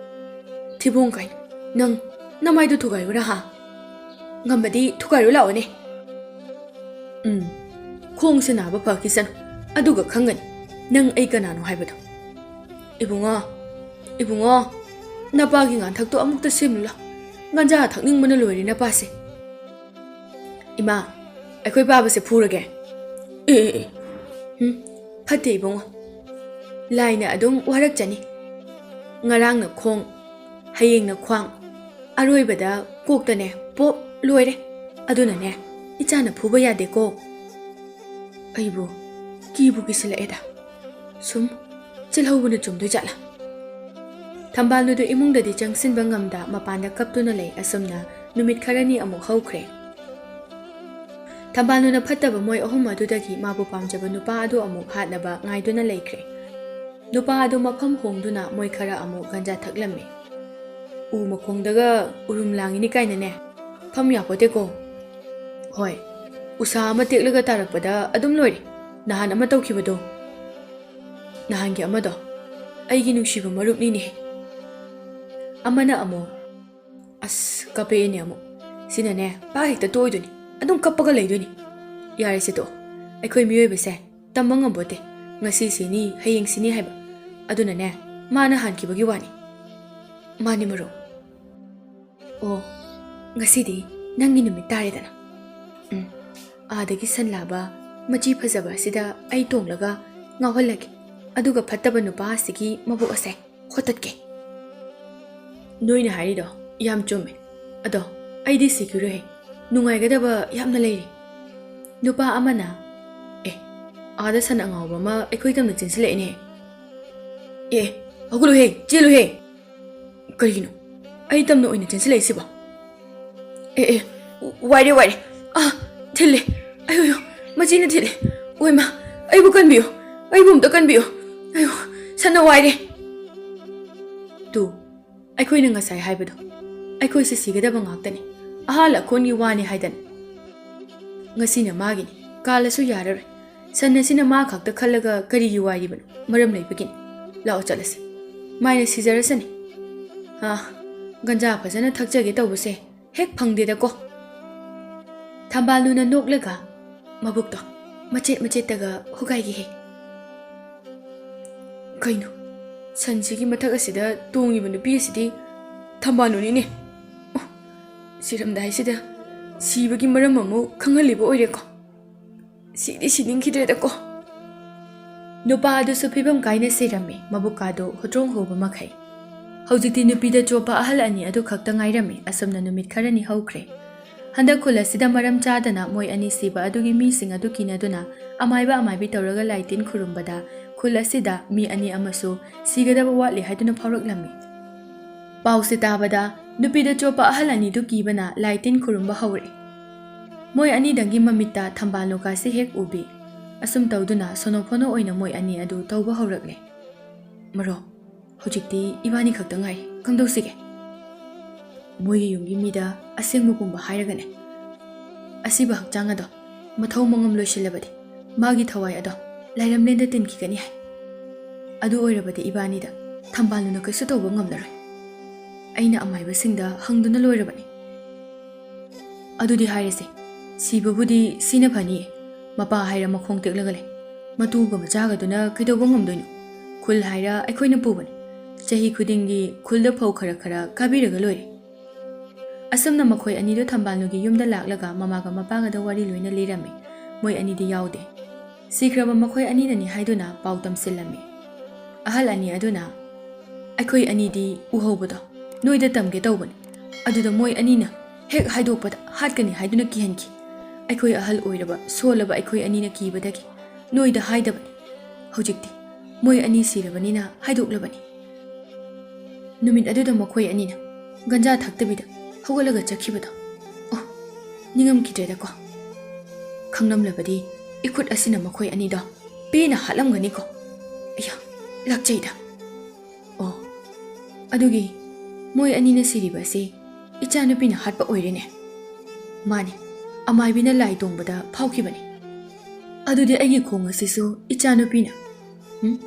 ꯊꯤꯕꯣꯡ ꯀꯥꯏꯅ ꯅꯪ ꯅꯃꯥꯏꯗꯨ ꯊꯨꯒꯥꯏꯌꯨꯔꯥ ꯍꯥ? ꯉꯝꯃꯗꯤ ꯊꯨꯒꯥꯏꯔꯨ ꯂꯥꯛꯑꯣꯅꯦ꯫ ꯎꯝ, ꯈꯣꯡꯁꯦ ꯅꯥꯕ ꯐꯈꯤꯁꯅꯨ, ꯑꯗꯨꯒ ꯈꯪꯒꯅꯤ ꯅꯪ ꯑꯩ ꯀꯅꯥꯅꯣ ꯍꯥꯏꯕꯗꯣ꯫ ꯏꯕꯨꯡꯉꯣ, ꯏꯕꯨꯡꯉꯣ, ꯅꯄꯥꯒꯤ ꯉꯥꯟꯊꯛꯇꯣ ꯑꯃꯨꯛꯇ ꯁꯦꯝꯂꯨ ꯂꯥꯎ꯫ ꯒꯟꯖꯥ ꯊꯛꯅꯤꯡꯕꯅ ꯂꯣꯏꯔꯦ ꯅꯄꯥꯁꯦ꯫ ꯏꯃꯥ, ꯑꯩꯈꯣꯏ ꯄꯥꯕꯁꯦ ꯐꯨꯔꯒꯦ꯫ ꯑꯦ, ꯑꯦ, ꯑꯦ꯫ ꯎꯝ, ꯐꯠꯇꯦ ꯏꯕꯨꯡꯉꯣ꯫ ꯂꯥꯏꯅ ꯑꯗꯨꯝ ꯋꯥꯔꯛꯆꯅꯤ꯫ ꯉꯔꯥꯡꯅ ꯈꯣꯡ, ꯍꯌꯦꯡꯅ ꯈ꯭ꯋꯥꯡ, ꯑꯔꯣꯏꯕꯗ ꯀꯣꯛꯇꯅꯦ ꯄꯣꯞ ꯂꯣꯏꯔꯦ꯫ ꯑꯗꯨꯅꯅꯦ, ꯏꯆꯥꯅ ꯐꯨꯕ ꯌꯥꯗꯦꯀꯣ꯫ ꯑꯩꯕꯨ ꯀꯤꯕꯨ ꯀꯤꯁꯤꯜꯂꯛꯑꯦꯗ꯫ ꯁꯨꯝ ꯆꯤꯜꯍꯧꯕꯅ ꯆꯨꯝꯗꯣꯏ ꯖꯥꯠꯂꯥ? ꯊꯝꯕꯥꯜꯅꯨꯗꯨ ꯏꯃꯨꯡꯗꯗꯤ ꯆꯪꯁꯤꯟꯕ ꯉꯝꯗ ꯃꯄꯥꯟꯗ ꯀꯞꯇꯨꯅ ꯂꯩ꯫ ꯑꯁꯨꯝꯅ ꯅꯨꯃꯤꯠ ꯈꯔꯅꯤ ꯑꯃꯨꯛ ꯍꯧꯈ꯭ꯔꯦ꯫ ꯊꯝꯕꯥꯜꯅꯨꯅ ꯐꯠꯇꯕ ꯃꯣꯏ ꯑꯍꯨꯝ ꯑꯗꯨꯗꯒꯤ ꯃꯥꯕꯨ ꯄꯥꯝꯖꯕ ꯅꯨꯄꯥ ꯑꯗꯨ ꯑꯃꯨꯛ ꯍꯥꯠꯅꯕ ꯉꯥꯏꯗꯨꯅ ꯂꯩꯈ꯭ꯔꯦ꯫ ꯅꯨꯄꯥ ꯑꯗꯨ ꯃꯐꯝ ꯍꯣꯡꯗꯨꯅ ꯃꯣꯏ ꯈꯔ ꯑꯃꯨꯛ ꯒꯟꯖꯥ ꯊꯛꯂꯝꯃꯤ꯫ ꯎ ꯃꯈꯣꯡꯗꯒ ꯎꯔꯨꯝ ꯂꯥꯡꯉꯤꯅꯤ ꯀꯥꯏꯅꯅꯦ, ꯐꯝ ꯌꯥꯄꯣꯠꯇꯦꯀꯣ꯫ ꯍꯣꯏ, ꯎꯁꯥ ꯑꯃ ꯇꯦꯛꯂꯒ ꯇꯥꯔꯛꯄꯗ ꯑꯗꯨꯝ ꯂꯣꯏꯔꯦ꯫ ꯅꯍꯥꯟ ꯑꯃ ꯇꯧꯈꯤꯕꯗꯣ, ꯅꯍꯥꯟꯒꯤ ꯑꯃꯗꯣ, ꯑꯩꯒꯤ ꯅꯨꯡꯁꯤꯕ ꯃꯔꯨꯞꯅꯤꯅꯦ꯫ ꯑꯃꯅ ꯑꯃꯨꯛ, ꯑꯁ, ꯀꯞꯄꯛꯑꯦꯅꯦ ꯑꯃꯨꯛ꯫ ꯁꯤꯅꯅꯦ, ꯄꯥ ꯍꯦꯛꯇ ꯇꯣꯏꯗꯣꯏꯅꯤ꯫ ꯑꯗꯨꯝ ꯀꯞꯄꯒ ꯂꯩꯗꯣꯏꯅꯤ꯫ ꯌꯥꯔꯦꯁꯦ ꯇꯣꯛꯑꯣ꯫ ꯑꯩꯈꯣꯏ ꯃꯤꯑꯣꯏꯕꯁꯦ ꯇꯝꯕ ꯉꯝꯕꯣꯠꯇꯦ꯫ ꯉꯁꯤ ꯁꯤꯅꯤ, ꯍꯌꯦꯡ ꯁꯤꯅꯤ ꯍꯥꯏꯕ꯫ ꯑꯗꯨꯅꯅꯦ, ꯃꯥꯅ ꯍꯥꯟꯈꯤꯕꯒꯤ ꯋꯥꯅꯤ꯫ ꯃꯥꯅꯤ ꯃꯔꯨꯞ꯫ ꯑꯣ, ꯉꯁꯤꯗꯤ ꯅꯪꯒꯤ ꯅꯨꯃꯤꯠ ꯇꯥꯔꯦꯗꯅ꯫ ꯎꯝ, ꯑꯥꯗꯒꯤ ꯁꯟ ꯂꯥꯕ ꯃꯆꯤ ꯐꯖꯕ ꯑꯁꯤꯗ ꯑꯩ ꯇꯣꯡꯂꯒ ꯉꯥꯎꯍꯜꯂꯒꯦ꯫ ꯑꯗꯨꯒ ꯐꯠꯇꯕ ꯅꯨꯄꯥ ꯑꯁꯤꯒꯤ ꯃꯕꯨꯛ ꯑꯁꯦ ꯍꯣꯇꯠꯀꯦ꯫ ꯅꯣꯏꯅ ꯍꯥꯏꯔꯤꯗꯣ ꯌꯥꯝ ꯆꯨꯝꯃꯦ꯫ ꯑꯗꯣ ꯑꯩꯗꯤ ꯁꯤꯈꯤꯔꯣꯏꯍꯦ꯫ ꯅꯨꯡꯉꯥꯏꯒꯗꯕ ꯌꯥꯝꯅ ꯂꯩꯔꯤ꯫ ꯅꯨꯄꯥ ꯑꯃꯅ, "ꯑꯦ, ꯑꯥꯗ ꯁꯟ ꯑꯉꯥꯎꯕ ꯑꯃ ꯑꯩꯈꯣꯏ ꯇꯝꯅ ꯆꯦꯟꯁꯤꯜꯂꯛꯏꯅꯦ꯫ ꯑꯦ, ꯍꯧꯒꯠꯂꯨꯍꯦ, ꯆꯦꯜꯂꯨꯍꯦ!" "ꯀꯔꯤꯒꯤꯅꯣ ꯑꯩ ꯇꯝꯅ ꯑꯣꯏꯅ ꯆꯦꯟꯁꯤꯜꯂꯛꯏꯁꯤꯕꯣ?" "ꯑꯦ, ꯑꯦ, ꯋꯥꯏꯔꯦ, ꯋꯥꯏꯔꯦ꯫ ꯑꯥ, ꯊꯤꯜꯂꯦ꯫ ꯑꯌꯣ, ꯑꯌꯣ, ꯃꯆꯤꯅ ꯊꯤꯜꯂꯦ꯫ ꯑꯣꯏꯃ, ꯑꯩꯕꯨ ꯀꯟꯕꯤꯌꯨ꯫ ꯑꯩꯕꯨ ꯑꯝꯇ ꯀꯟꯕꯤꯌꯨ꯫ ꯑꯌꯣ, ꯁꯟꯅ ꯋꯥꯏꯔꯦ꯫ ꯇꯨ, ꯑꯩꯈꯣꯏꯅ ꯉꯁꯥꯏ ꯍꯥꯏꯕꯗꯣ, ꯑꯩꯈꯣꯏꯁꯦ ꯁꯤꯒꯗꯕ ꯉꯥꯛꯇꯅꯤ꯫ ꯑꯍꯥꯜ ꯑꯈꯣꯟꯒꯤ ꯋꯥꯅꯤ ꯍꯥꯏꯗꯅ꯫ ꯉꯁꯤꯅ ꯃꯥꯒꯤꯅꯤ, ꯀꯥꯜꯂꯁꯨ ꯌꯥꯔꯔꯣꯏ꯫ ꯁꯟ ꯑꯁꯤꯅ ꯃꯥ ꯈꯛꯇ ꯈꯜꯂꯒ ꯀꯔꯤꯒꯤ ꯋꯥꯏꯔꯤꯕꯅꯣ? ꯃꯔꯝ ꯂꯩꯕꯒꯤꯅꯤ꯫ ꯂꯥꯛꯑꯣ ꯆꯠꯂꯁꯤ꯫ ꯃꯥꯏꯅ ꯁꯤꯖꯔꯁꯅꯤ꯫ ꯑꯥ, ꯒꯟꯖꯥ ꯐꯖꯅ ꯊꯛꯆꯒꯦ ꯇꯧꯕꯁꯦ ꯍꯦꯛ ꯐꯪꯗꯦꯗꯀꯣ꯫ ꯊꯝꯕꯥꯜꯅꯨꯅ ꯅꯣꯛꯂꯒ ꯃꯕꯨꯛꯇꯣ ꯃꯆꯦꯠ ꯃꯆꯦꯠꯇꯒ ꯍꯨꯒꯥꯏꯒꯦ ꯍꯦ꯫ ꯀꯩꯅꯣ, ꯁꯟꯁꯤꯒꯤ ꯃꯊꯛ ꯑꯁꯤꯗ ꯇꯣꯡꯉꯤꯕ ꯅꯨꯄꯤ ꯑꯁꯤꯗꯤ ꯊꯝꯕꯥꯜꯅꯨꯅꯤꯅꯦ꯫ ꯑꯣ, ꯁꯤꯔꯝꯗꯥꯏꯁꯤꯗ ꯁꯤꯕꯒꯤ ꯃꯔꯝ ꯑꯃꯨꯛ ꯈꯪꯍꯜꯂꯤꯕ ꯑꯣꯏꯔꯦꯀꯣ꯫ ꯁꯤꯗꯤ ꯁꯤꯅꯤꯡꯈꯤꯗ꯭ꯔꯦꯗꯀꯣ꯫ ꯅꯨꯄꯥ ꯑꯗꯨꯁꯨ ꯐꯤꯕꯝ ꯀꯥꯏꯅ ꯁꯤꯔꯝꯃꯤ, ꯃꯕꯨꯛꯀꯥꯗꯣ ꯍꯣꯇ꯭ꯔꯣꯡ ꯍꯧꯕ ꯃꯈꯩ꯫ ꯍꯧꯖꯤꯛꯇꯤ ꯅꯨꯄꯤꯗ ꯆꯣꯞꯄ ꯑꯍꯜ ꯑꯅꯤ ꯑꯗꯨ ꯈꯛꯇ ꯉꯥꯏꯔꯝꯃꯤ꯫ ꯑꯁꯨꯝꯅ ꯅꯨꯃꯤꯠ ꯈꯔꯅꯤ ꯍꯧꯈ꯭ꯔꯦ꯫ ꯍꯟꯗꯛ ꯈꯨꯜ ꯑꯁꯤꯗ ꯃꯔꯝ ꯆꯥꯗꯅ ꯃꯣꯏ ꯑꯅꯤ ꯁꯤꯕ ꯑꯗꯨꯒꯤ ꯃꯤꯁꯤꯡ ꯑꯗꯨ ꯀꯤꯅꯗꯨꯅ ꯑꯃꯥꯏꯕ ꯑꯃꯥꯏꯕꯤ ꯇꯧꯔꯒ ꯂꯥꯏ ꯇꯤꯟ ꯈꯨꯔꯨꯝꯕꯗ ꯈꯨꯜ ꯑꯁꯤꯗ ꯃꯤ ꯑꯅꯤ ꯑꯃꯁꯨ ꯁꯤꯒꯗꯕ ꯋꯥꯠꯂꯤ ꯍꯥꯏꯗꯨꯅ ꯐꯥꯎꯔꯛꯂꯝꯃꯤ꯫ ꯄꯥꯎꯁꯦ ꯇꯥꯕꯗ ꯅꯨꯄꯤꯗ ꯆꯣꯞꯄ ꯑꯍꯜ ꯑꯅꯤꯗꯨ ꯀꯤꯕꯅ ꯂꯥꯏ ꯇꯤꯟ ꯈꯨꯔꯨꯝꯕ ꯍꯧꯔꯛꯏ꯫ ꯃꯣꯏ ꯑꯅꯤꯗꯪꯒꯤ ꯃꯃꯤꯠꯇ ꯊꯝꯕꯥꯜ ꯂꯨꯀꯥꯁꯤ ꯍꯦꯛ ꯎꯕꯤ꯫ ꯑꯁꯨꯝ ꯇꯧꯗꯨꯅ ꯁꯣꯅꯣ ꯐꯣꯅꯣ ꯑꯣꯏꯅ ꯃꯣꯏ ꯑꯅꯤ ꯑꯗꯨ ꯇꯧꯕ ꯍꯧꯔꯛꯂꯦ꯫ ꯃꯔꯣ, ꯍꯧꯖꯤꯛꯇꯤ ꯏꯕꯥꯅꯤ ꯈꯛꯇ ꯉꯥꯏꯔꯦ꯫ ꯀꯝꯗꯧꯁꯤꯒꯦ? ꯃꯣꯏꯒꯤ ꯌꯨꯝꯒꯤ ꯃꯤꯗ ꯑꯁꯦꯡꯕ ꯄꯨꯝꯕ ꯍꯥꯏꯔꯒꯅꯦ꯫ ꯑꯁꯤꯕ ꯍꯛꯆꯥꯡ ꯑꯗꯣ ꯃꯊꯧ ꯃꯉꯝ ꯂꯣꯏꯁꯤꯜꯂꯕꯗꯤ ꯃꯥꯒꯤ ꯊꯋꯥꯏ ꯑꯗꯣ ꯂꯥꯏꯔꯝꯂꯦꯟꯗ ꯇꯤꯟꯈꯤꯒꯅꯤ ꯍꯥꯏ꯫ ꯑꯗꯨ ꯑꯣꯏꯔꯕꯗꯤ ꯏꯕꯥꯅꯤꯗ ꯊꯝꯕꯥꯜꯅꯨꯅ ꯀꯩꯁꯨ ꯇꯧꯕ ꯉꯝꯂꯔꯣꯏ꯫ ꯑꯩꯅ ꯑꯃꯥꯏꯕꯁꯤꯡꯗ ꯍꯪꯗꯨꯅ ꯂꯣꯏꯔꯕꯅꯤ꯫ ꯑꯗꯨꯗꯤ ꯍꯥꯏꯔꯁꯦ, ꯁꯤꯕꯕꯨꯗꯤ ꯁꯤꯅ ꯐꯅꯤꯌꯦ꯫ ꯃꯄꯥ ꯍꯥꯏꯔ ꯃꯈꯣꯡ ꯇꯦꯛꯂꯒ ꯂꯩ, ꯃꯇꯨꯒ ꯃꯆꯥꯒꯗꯨꯅ ꯀꯩꯗꯧꯕ ꯉꯝꯗꯣꯏꯅꯣ? ꯈꯨꯜ ꯍꯥꯏꯔ ꯑꯩꯈꯣꯏꯅ ꯄꯨꯕꯅꯤ꯫ ꯆꯍꯤ ꯈꯨꯗꯤꯡꯒꯤ ꯈꯨꯜꯗ ꯐꯧ ꯈꯔ ꯈꯔ ꯀꯥꯕꯤꯔꯒ ꯂꯣꯏꯔꯦ꯫ ꯑꯁꯨꯝꯅ ꯃꯈꯣꯏ ꯑꯅꯤꯗꯨ ꯊꯝꯕꯥꯜꯅꯨꯒꯤ ꯌꯨꯝꯗ ꯂꯥꯛꯂꯒ ꯃꯃꯥꯒ ꯃꯄꯥꯒꯗ ꯋꯥꯔꯤ ꯂꯣꯏꯅ ꯂꯤꯔꯝꯃꯤ꯫ ꯃꯣꯏ ꯑꯅꯤꯗꯤ ꯌꯥꯎꯗꯦ꯫ ꯁꯤꯈ꯭ꯔꯕ ꯃꯈꯣꯏ ꯑꯅꯤꯅꯅꯤ ꯍꯥꯏꯗꯨꯅ ꯄꯥꯎ ꯇꯝꯁꯤꯜꯂꯝꯃꯤ꯫ ꯑꯍꯜ ꯑꯅꯤ ꯑꯗꯨꯅ, "ꯑꯩꯈꯣꯏ ꯑꯅꯤꯗꯤ ꯎꯍꯧꯕꯗꯣ ꯅꯣꯏꯗ ꯇꯝꯒꯦ ꯇꯧꯕꯅꯤ꯫ ꯑꯗꯨꯗ ꯃꯣꯏ ꯑꯅꯤꯅ ꯍꯦꯛ ꯍꯥꯏꯗꯣꯛꯄꯗ ꯍꯥꯠꯀꯅꯤ ꯍꯥꯏꯗꯨꯅ ꯀꯤꯍꯟꯈꯤ꯫ ꯑꯩꯈꯣꯏ ꯑꯍꯜ ꯑꯣꯏꯔꯕ, ꯁꯣꯜꯂꯕ ꯑꯩꯈꯣꯏ ꯑꯅꯤꯅ ꯀꯤꯕꯗꯒꯤ ꯅꯣꯏꯗ ꯍꯥꯏꯗꯕꯅꯤ꯫ ꯍꯧꯖꯤꯛꯇꯤ ꯃꯣꯏ ꯑꯅꯤ ꯁꯤꯔꯕꯅꯤꯅ ꯍꯥꯏꯗꯣꯛꯂꯕꯅꯤ꯫" ꯅꯨꯃꯤꯠ ꯑꯗꯨꯗ ꯃꯈꯣꯏ ꯑꯅꯤꯅ ꯒꯟꯖꯥ ꯊꯛꯇꯕꯤꯗ ꯍꯧꯒꯠꯂꯒ ꯆꯠꯈꯤꯕꯗꯣ꯫ ꯑꯣ, ꯅꯤꯡꯉꯝꯈꯤꯗ꯭ꯔꯦꯗꯀꯣ꯫ ꯈꯪꯂꯝꯂꯕꯗꯤ ꯏꯈꯨꯠ ꯑꯁꯤꯅ ꯃꯈꯣꯏ ꯑꯅꯤꯗꯣ ꯄꯦꯟꯅ ꯍꯥꯠꯂꯝꯒꯅꯤꯀꯣ꯫ ꯑꯌꯥ, ꯂꯥꯛꯆꯩꯗ꯫ ꯑꯣ, ꯑꯗꯨꯒꯤ ꯃꯣꯏ ꯑꯅꯤꯅ ꯁꯤꯔꯤꯕ ꯑꯁꯤ ꯏꯆꯥꯅꯨꯄꯤꯅ ꯍꯥꯠꯄ ꯑꯣꯏꯔꯦꯅꯦ꯫ ꯃꯥꯅꯤ, ꯑꯃꯥꯏꯕꯤꯅ ꯂꯥꯏ ꯇꯣꯡꯕꯗ ꯐꯥꯎꯈꯤꯕꯅꯤ꯫ ꯑꯗꯨꯗꯤ ꯑꯩꯒꯤ ꯈꯣꯡ ꯑꯁꯤꯁꯨ ꯏꯆꯥꯅꯨꯄꯤꯅ? ꯎꯝ?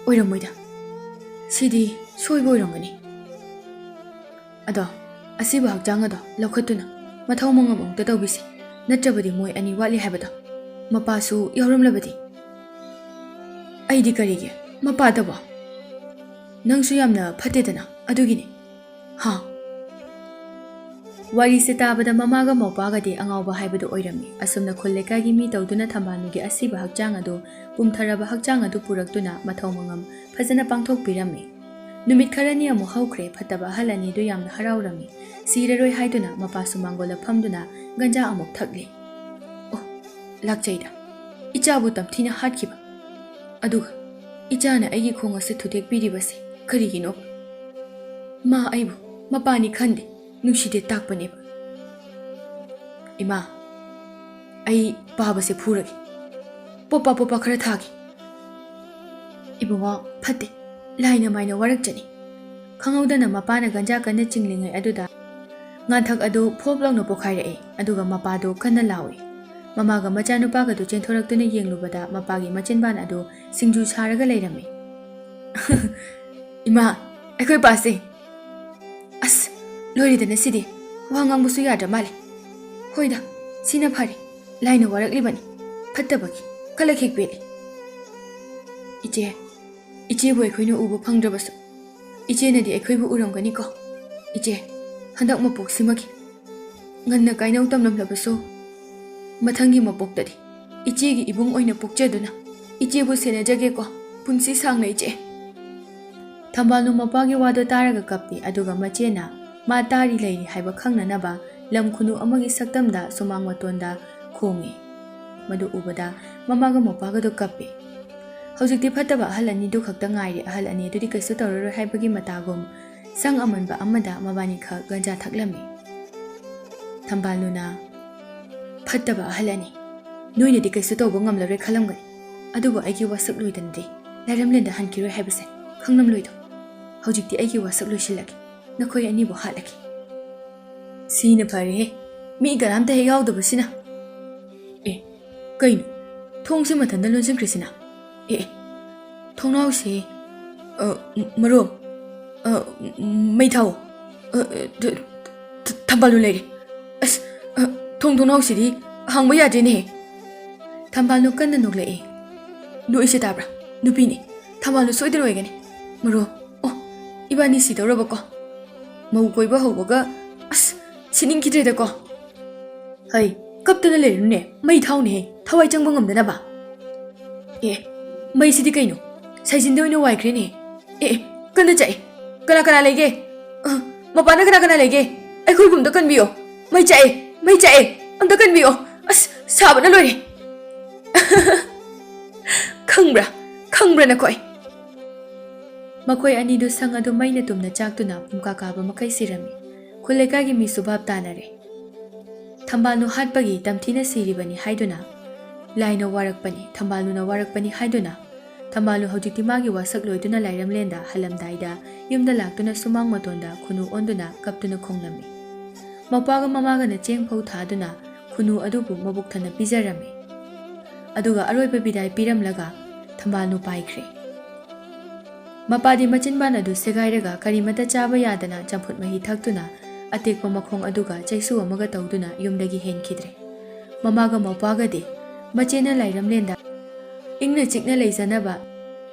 ꯑꯣꯏꯔꯝꯃꯣꯏꯗ꯫ ꯁꯤꯗꯤ ꯁꯣꯏꯕ ꯑꯣꯏꯔꯝꯒꯅꯤ꯫ ꯑꯗꯣ, ꯑꯁꯤꯕ ꯍꯛꯆꯥꯡ ꯑꯗꯣ ꯂꯧꯈꯠꯇꯨꯅ ꯃꯊꯧ ꯃꯉꯝ ꯑꯃꯨꯛꯇ ꯇꯧꯕꯤꯁꯤ꯫ ꯅꯠꯇ꯭ꯔꯕꯗꯤ ꯃꯣꯏ ꯑꯅꯤ ꯋꯥꯠꯂꯤ ꯍꯥꯏꯕꯗꯣ ꯃꯄꯥꯁꯨ ꯌꯥꯎꯔꯝꯂꯕꯗꯤ? ꯑꯩꯗꯤ ꯀꯔꯤꯒꯤ? ꯃꯄꯥꯗꯕꯣ? ꯅꯪꯁꯨ ꯌꯥꯝꯅ ꯐꯠꯇꯦꯗꯅ, ꯑꯗꯨꯒꯤꯅꯤ꯫ ꯍꯥ? ꯋꯥꯔꯤꯁꯦ ꯇꯥꯕꯗ ꯃꯃꯥꯒ ꯃꯧꯄꯥꯒꯗꯤ ꯑꯉꯥꯎꯕ ꯍꯥꯏꯕꯗꯨ ꯑꯣꯏꯔꯝꯃꯤ꯫ ꯑꯁꯨꯝꯅ ꯈꯨꯜ ꯂꯩꯀꯥꯏꯒꯤ ꯃꯤ ꯇꯧꯗꯨꯅ ꯊꯝꯕꯥꯜꯅꯨꯒꯤ ꯑꯁꯤꯕ ꯍꯛꯆꯥꯡ ꯑꯗꯨ ꯄꯨꯝꯊꯔꯕ ꯍꯛꯆꯥꯡ ꯑꯗꯨ ꯄꯨꯔꯛꯇꯨꯅ ꯃꯊꯧ ꯃꯉꯝ ꯐꯖꯅ ꯄꯥꯡꯊꯣꯛꯄꯤꯔꯝꯃꯤ꯫ ꯅꯨꯃꯤꯠ ꯈꯔꯅꯤ ꯑꯃꯨꯛ ꯍꯧꯈ꯭ꯔꯦ꯫ ꯐꯠꯇꯕ ꯑꯍꯜ ꯑꯅꯤꯗꯨ ꯌꯥꯝꯅ ꯍꯔꯥꯎꯔꯝꯃꯤ꯫ ꯁꯤꯔꯔꯣꯏ ꯍꯥꯏꯗꯨꯅ ꯃꯄꯥꯁꯨ ꯃꯥꯡꯒꯣꯜꯗ ꯐꯝꯗꯨꯅ ꯒꯟꯖꯥ ꯑꯃꯨꯛ ꯊꯛꯂꯤ꯫ ꯑꯣ, ꯂꯥꯛꯆꯩꯗ꯫ ꯏꯆꯥꯕꯨ ꯇꯝꯊꯤꯅ ꯍꯥꯠꯈꯤꯕ꯫ ꯑꯗꯨꯒ ꯏꯆꯥꯅ ꯑꯩꯒꯤ ꯈꯣꯡ ꯑꯁꯤ ꯊꯨꯗꯦꯛꯄꯤꯔꯤꯕꯁꯤ ꯀꯔꯤꯒꯤꯅꯣ? ꯃꯥ ꯑꯩꯕꯨ ꯃꯄꯥꯅꯤ ꯈꯟꯗꯦ, ꯅꯨꯡꯁꯤꯗꯦ ꯇꯥꯛꯄꯅꯦꯕ꯫ ꯏꯃꯥ, ꯑꯩ ꯄꯥꯕꯁꯦ ꯐꯨꯔꯒꯦ꯫ ꯄꯣꯄꯥ ꯄꯣꯄꯥ ꯈꯔ ꯊꯥꯒꯦ꯫ ꯏꯕꯨꯡꯉꯣ, ꯐꯠꯇꯦ꯫ ꯂꯥꯏꯅ ꯃꯥꯏꯅ ꯋꯥꯔꯛꯆꯅꯤ꯫ ꯈꯪꯍꯧꯗꯅ ꯃꯄꯥꯅ ꯒꯟꯖꯥ ꯀꯟꯅ ꯆꯤꯡꯂꯤꯉꯩ ꯑꯗꯨꯗ ꯉꯥꯟꯊꯛ ꯑꯗꯨ ꯐꯣꯞ ꯂꯥꯎꯅ ꯄꯣꯈꯥꯏꯔꯛꯏ, ꯑꯗꯨꯒ ꯃꯄꯥꯗꯨ ꯀꯟꯅ ꯂꯥꯎꯏ꯫ ꯃꯃꯥꯒ ꯃꯆꯥꯅꯨꯄꯥꯒꯗꯨ ꯆꯦꯟꯊꯣꯔꯛꯇꯨꯅ ꯌꯦꯡꯂꯨꯕꯗ ꯃꯄꯥꯒꯤ ꯃꯆꯤꯟꯕꯥꯟ ꯑꯗꯨ ꯁꯤꯡꯖꯨ ꯁꯥꯔꯒ ꯂꯩꯔꯝꯃꯤ꯫ ꯏꯃꯥ, ꯑꯩꯈꯣꯏ ꯄꯥꯁꯦ꯫ ꯑꯁ, ꯂꯣꯏꯔꯦꯗꯅ ꯁꯤꯗꯤ꯫ ꯋꯥ ꯉꯥꯡꯕꯁꯨ ꯌꯥꯗ꯭ꯔ ꯃꯥꯜꯂꯦ꯫ ꯍꯣꯏꯗ, ꯁꯤꯅ ꯐꯔꯦ꯫ ꯂꯥꯏꯅ ꯋꯥꯔꯛꯂꯤꯕꯅꯤ꯫ ꯐꯠꯇꯕꯒꯤ ꯀꯂꯛ ꯍꯦꯛ ꯄꯦꯠꯂꯦ꯫ ꯏꯆꯦ, ꯏꯆꯦꯕꯨ ꯑꯩꯈꯣꯏꯅ ꯎꯕ ꯐꯪꯗ꯭ꯔꯕꯁꯨ ꯏꯆꯦꯅꯗꯤ ꯑꯩꯈꯣꯏꯕꯨ ꯎꯔꯝꯒꯅꯤꯀꯣ? ꯏꯆꯦ, ꯍꯟꯗꯛ ꯃꯄꯣꯛꯁꯤꯃꯒꯤ ꯉꯟꯅ ꯀꯥꯏꯅꯧ ꯇꯝꯂꯝꯂꯕꯁꯨ, ꯃꯊꯪꯒꯤ ꯃꯄꯣꯛꯇꯗꯤ ꯏꯆꯦꯒꯤ ꯏꯕꯨꯡ ꯑꯣꯏꯅ ꯄꯣꯛꯆꯗꯨꯅ ꯏꯆꯦꯕꯨ ꯁꯦꯟꯅꯖꯒꯦꯀꯣ꯫ ꯄꯨꯟꯁꯤ ꯁꯥꯡꯅ ꯏꯆꯦ꯫ ꯊꯝꯕꯥꯜꯅꯨ ꯃꯄꯥꯒꯤ ꯋꯥꯗꯨ ꯇꯥꯔꯒ ꯀꯞꯄꯤ, ꯑꯗꯨꯒ ꯃꯆꯦꯅ ꯃꯥ ꯇꯥꯔꯤ ꯂꯩꯔꯤ ꯍꯥꯏꯕ ꯈꯪꯅꯅꯕ ꯂꯝ ꯈꯨꯅꯨ ꯑꯃꯒꯤ ꯁꯛꯇꯝꯗ ꯁꯨꯃꯥꯡ ꯃꯇꯣꯟꯗ ꯈꯣꯡꯏ꯫ ꯃꯗꯨ ꯎꯕꯗ ꯃꯃꯥꯒ ꯃꯄꯥꯒꯗꯨ ꯀꯞꯄꯤ꯫ ꯍꯧꯖꯤꯛꯇꯤ ꯐꯠꯇꯕ ꯑꯍꯜ ꯑꯅꯤꯗꯨ ꯈꯛꯇ ꯉꯥꯏꯔꯦ꯫ ꯑꯍꯜ ꯑꯅꯤ ꯑꯗꯨꯗꯤ ꯀꯩꯁꯨ ꯇꯧꯔꯔꯣꯏ ꯍꯥꯏꯕꯒꯤ ꯃꯇꯥꯒꯨꯝ ꯁꯪ ꯑꯃꯟꯕ ꯑꯃꯗ ꯃꯕꯥꯅꯤꯈꯛ ꯒꯟꯖꯥ ꯊꯛꯂꯝꯃꯤ꯫ ꯊꯝꯕꯥꯜꯅꯨꯅ ꯐꯠꯇꯕ ꯑꯍꯜ ꯑꯅꯤ꯫ ꯅꯣꯏꯅꯗꯤ ꯀꯩꯁꯨ ꯇꯧꯕ ꯉꯝꯂꯔꯣꯏ ꯈꯜꯂꯝꯒꯅꯤ, ꯑꯗꯨꯕꯨ ꯑꯩꯒꯤ ꯋꯥꯁꯛꯂꯣꯏꯗꯅꯗꯤ ꯂꯥꯏꯔꯝꯂꯦꯟꯗ ꯍꯟꯈꯤꯔꯣꯏ ꯍꯥꯏꯕꯁꯦ ꯈꯪꯂꯝꯂꯣꯏꯗꯣ꯫ ꯍꯧꯖꯤꯛꯇꯤ ꯑꯩꯒꯤ ꯋꯥꯁꯛ ꯂꯣꯏꯁꯤꯜꯂꯒꯦ, ꯅꯈꯣꯏ ꯑꯅꯤꯕꯨ ꯍꯥꯠꯂꯒꯦ꯫ ꯁꯤꯅ ꯐꯔꯦꯍꯦ, ꯃꯤ ꯀꯅꯥꯝꯇ ꯍꯦꯛ ꯌꯥꯎꯗꯕꯁꯤꯅ꯫ ꯑꯦ, ꯀꯩꯅꯣ? ꯊꯣꯡꯁꯦ ꯃꯊꯟꯇ ꯂꯣꯟꯁꯤꯟꯈ꯭ꯔꯤꯁꯤꯅ? ꯑꯦ, ꯑꯦ, ꯊꯣꯡꯅꯥꯎꯁꯦ, ꯑ, ꯃꯔꯣ, ꯑ, ꯃꯩ ꯊꯥꯎ, ꯑ, ꯊ-, ꯊ-, ꯊꯝꯕꯥꯜꯂꯨ ꯂꯩꯔꯦ꯫ ꯑꯁ, ꯑ, ꯊꯣꯡ ꯊꯣꯡꯅꯥꯎꯁꯤꯗꯤ ꯍꯥꯡꯕ ꯌꯥꯗ꯭ꯔꯦꯅꯦꯍꯦ꯫ ꯊꯝꯕꯥꯜꯅꯨ ꯀꯟꯅ ꯅꯣꯛꯂꯛꯏ꯫ ꯅꯣꯛꯏꯁꯦ ꯇꯥꯕ꯭ꯔꯥ? ꯅꯨꯄꯤꯅꯤ꯫ ꯊꯝꯕꯥꯜꯅꯨ ꯁꯣꯏꯗꯅ ꯑꯣꯏꯒꯅꯤ꯫ ꯃꯔꯣ, ꯑꯣ, ꯏꯕꯥꯅꯤ ꯁꯤꯗꯧꯔꯕꯀꯣ꯫ ꯃꯧ ꯀꯣꯏꯕ ꯍꯧꯕꯒ, ꯑꯁ, ꯁꯤꯅꯤꯡꯈꯤꯗ꯭ꯔꯦꯗꯀꯣ꯫ ꯍꯩ, ꯀꯞꯇꯅ ꯂꯩꯔꯨꯅꯨꯅꯦ, ꯃꯩ ꯊꯥꯎꯅꯦꯍꯦ, ꯊꯋꯥꯏ ꯆꯪꯕ ꯉꯝꯗꯅꯕ꯫ ꯑꯦ, ꯃꯩꯁꯤꯗꯤ ꯀꯩꯅꯣ? ꯁꯥꯏꯖꯤꯟꯗ ꯑꯣꯏꯅ ꯋꯥꯏꯈ꯭ꯔꯦꯅꯦ꯫ ꯑꯦ, ꯑꯦ, ꯀꯟꯅ ꯆꯥꯛꯑꯦ꯫ ꯀꯅꯥ ꯀꯅꯥ ꯂꯩꯒꯦ? ꯑ, ꯃꯄꯥꯟꯗ ꯀꯅꯥ ꯀꯅꯥ ꯂꯩꯒꯦ? ꯑꯩꯈꯣꯏꯕꯨ ꯑꯝꯇ ꯀꯟꯕꯤꯌꯣ꯫ ꯃꯩ ꯆꯥꯛꯑꯦ, ꯃꯩ ꯆꯥꯛꯑꯦ, ꯑꯝꯇ ꯀꯟꯕꯤꯌꯣ꯫ ꯑꯁ, ꯁꯥꯕꯅ ꯂꯣꯏꯔꯦ꯫ ꯈꯪꯕ꯭ꯔꯥ? ꯈꯪꯕ꯭ꯔꯥ ꯅꯈꯣꯏ? ꯃꯈꯣꯏ ꯑꯅꯤꯗꯨ ꯁꯪ ꯑꯗꯨ ꯃꯩꯅ ꯇꯨꯝꯅ ꯆꯥꯛꯇꯨꯅ ꯄꯨꯡꯀꯥ ꯀꯥꯕ ꯃꯈꯩ ꯁꯤꯔꯝꯃꯤ꯫ ꯈꯨꯜ ꯂꯩꯀꯥꯏꯒꯤ ꯃꯤꯁꯨ ꯚꯥꯞ ꯇꯥꯅꯔꯦ꯫ ꯊꯝꯕꯥꯜꯅꯨ ꯍꯥꯠꯄꯒꯤ ꯇꯝꯊꯤꯅ ꯁꯤꯔꯤꯕꯅꯤ ꯍꯥꯏꯗꯨꯅ, ꯂꯥꯏꯅ ꯋꯥꯔꯛꯄꯅꯤ, ꯊꯝꯕꯥꯜꯅꯨꯅ ꯋꯥꯔꯛꯄꯅꯤ ꯍꯥꯏꯗꯨꯅ, ꯊꯝꯕꯥꯜꯅꯨ ꯍꯧꯖꯤꯛꯇꯤ ꯃꯥꯒꯤ ꯋꯥꯁꯛ ꯂꯣꯏꯗꯨꯅ ꯂꯥꯏꯔꯝꯂꯦꯟꯗ ꯍꯜꯂꯝꯗꯥꯏꯗ ꯌꯨꯝꯗ ꯂꯥꯛꯇꯨꯅ ꯁꯨꯃꯥꯡ ꯃꯇꯣꯟꯗ ꯈꯨꯅꯨ ꯑꯣꯟꯗꯨꯅ ꯀꯞꯇꯨꯅ ꯈꯣꯡꯂꯝꯃꯤ꯫ ꯃꯄꯥꯒ ꯃꯃꯥꯒꯅ ꯆꯦꯡ ꯐꯧ ꯊꯥꯗꯨꯅ ꯈꯨꯅꯨ ꯑꯗꯨꯕꯨ ꯃꯕꯨꯛ ꯊꯟꯅ ꯄꯤꯖꯔꯝꯃꯤ꯫ ꯑꯗꯨꯒ ꯑꯔꯣꯏꯕ ꯕꯤꯗꯥꯏ ꯄꯤꯔꯝꯂꯒ ꯊꯝꯕꯥꯜꯅꯨ ꯄꯥꯏꯈ꯭ꯔꯦ꯫ ꯃꯄꯥꯗꯤ ꯃꯆꯤꯟꯕꯥꯟ ꯑꯗꯨ ꯁꯦꯒꯥꯏꯔꯒ ꯀꯔꯤꯃꯠꯇ ꯆꯥꯕ ꯌꯥꯗꯅ ꯆꯝꯐꯨꯠ ꯃꯍꯤ ꯊꯛꯇꯨꯅ ꯑꯇꯦꯛꯄ ꯃꯈꯣꯡ ꯑꯗꯨꯒ ꯆꯩꯁꯨ ꯑꯃꯒ ꯇꯧꯗꯨꯅ ꯌꯨꯝꯗꯒꯤ ꯍꯦꯟꯈꯤꯗ꯭ꯔꯦ꯫ ꯃꯃꯥꯒ ꯃꯧꯄꯥꯒꯗꯤ ꯃꯆꯦꯅ ꯂꯥꯏꯔꯝꯂꯦꯟꯗ ꯏꯪꯅ ꯆꯤꯛꯅ ꯂꯩꯖꯅꯕ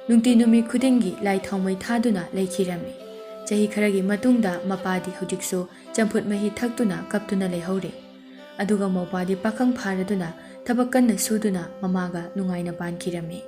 ꯅꯨꯡꯇꯤ ꯅꯨꯃꯤꯠ ꯈꯨꯗꯤꯡꯒꯤ ꯂꯥꯏ ꯊꯥꯎꯃꯩ ꯊꯥꯗꯨꯅ ꯂꯩꯈꯤꯔꯝꯃꯤ꯫ ꯆꯍꯤ ꯈꯔꯒꯤ ꯃꯇꯨꯡꯗ ꯃꯄꯥꯗꯤ ꯍꯧꯖꯤꯛꯁꯨ ꯆꯝꯐꯨꯠ ꯃꯍꯤ ꯊꯛꯇꯨꯅ ꯀꯞꯇꯨꯅ ꯂꯩꯍꯧꯔꯦ꯫ ꯑꯗꯨꯒ ꯃꯧꯄꯥꯗꯤ ꯄꯥꯈꯪ ꯐꯥꯔꯗꯨꯅ ꯊꯕꯛ ꯀꯟꯅ ꯁꯨꯗꯨꯅ ꯃꯃꯥꯒ ꯅꯨꯡꯉꯥꯏꯅ ꯄꯥꯟꯈꯤꯔꯝꯃꯤ꯫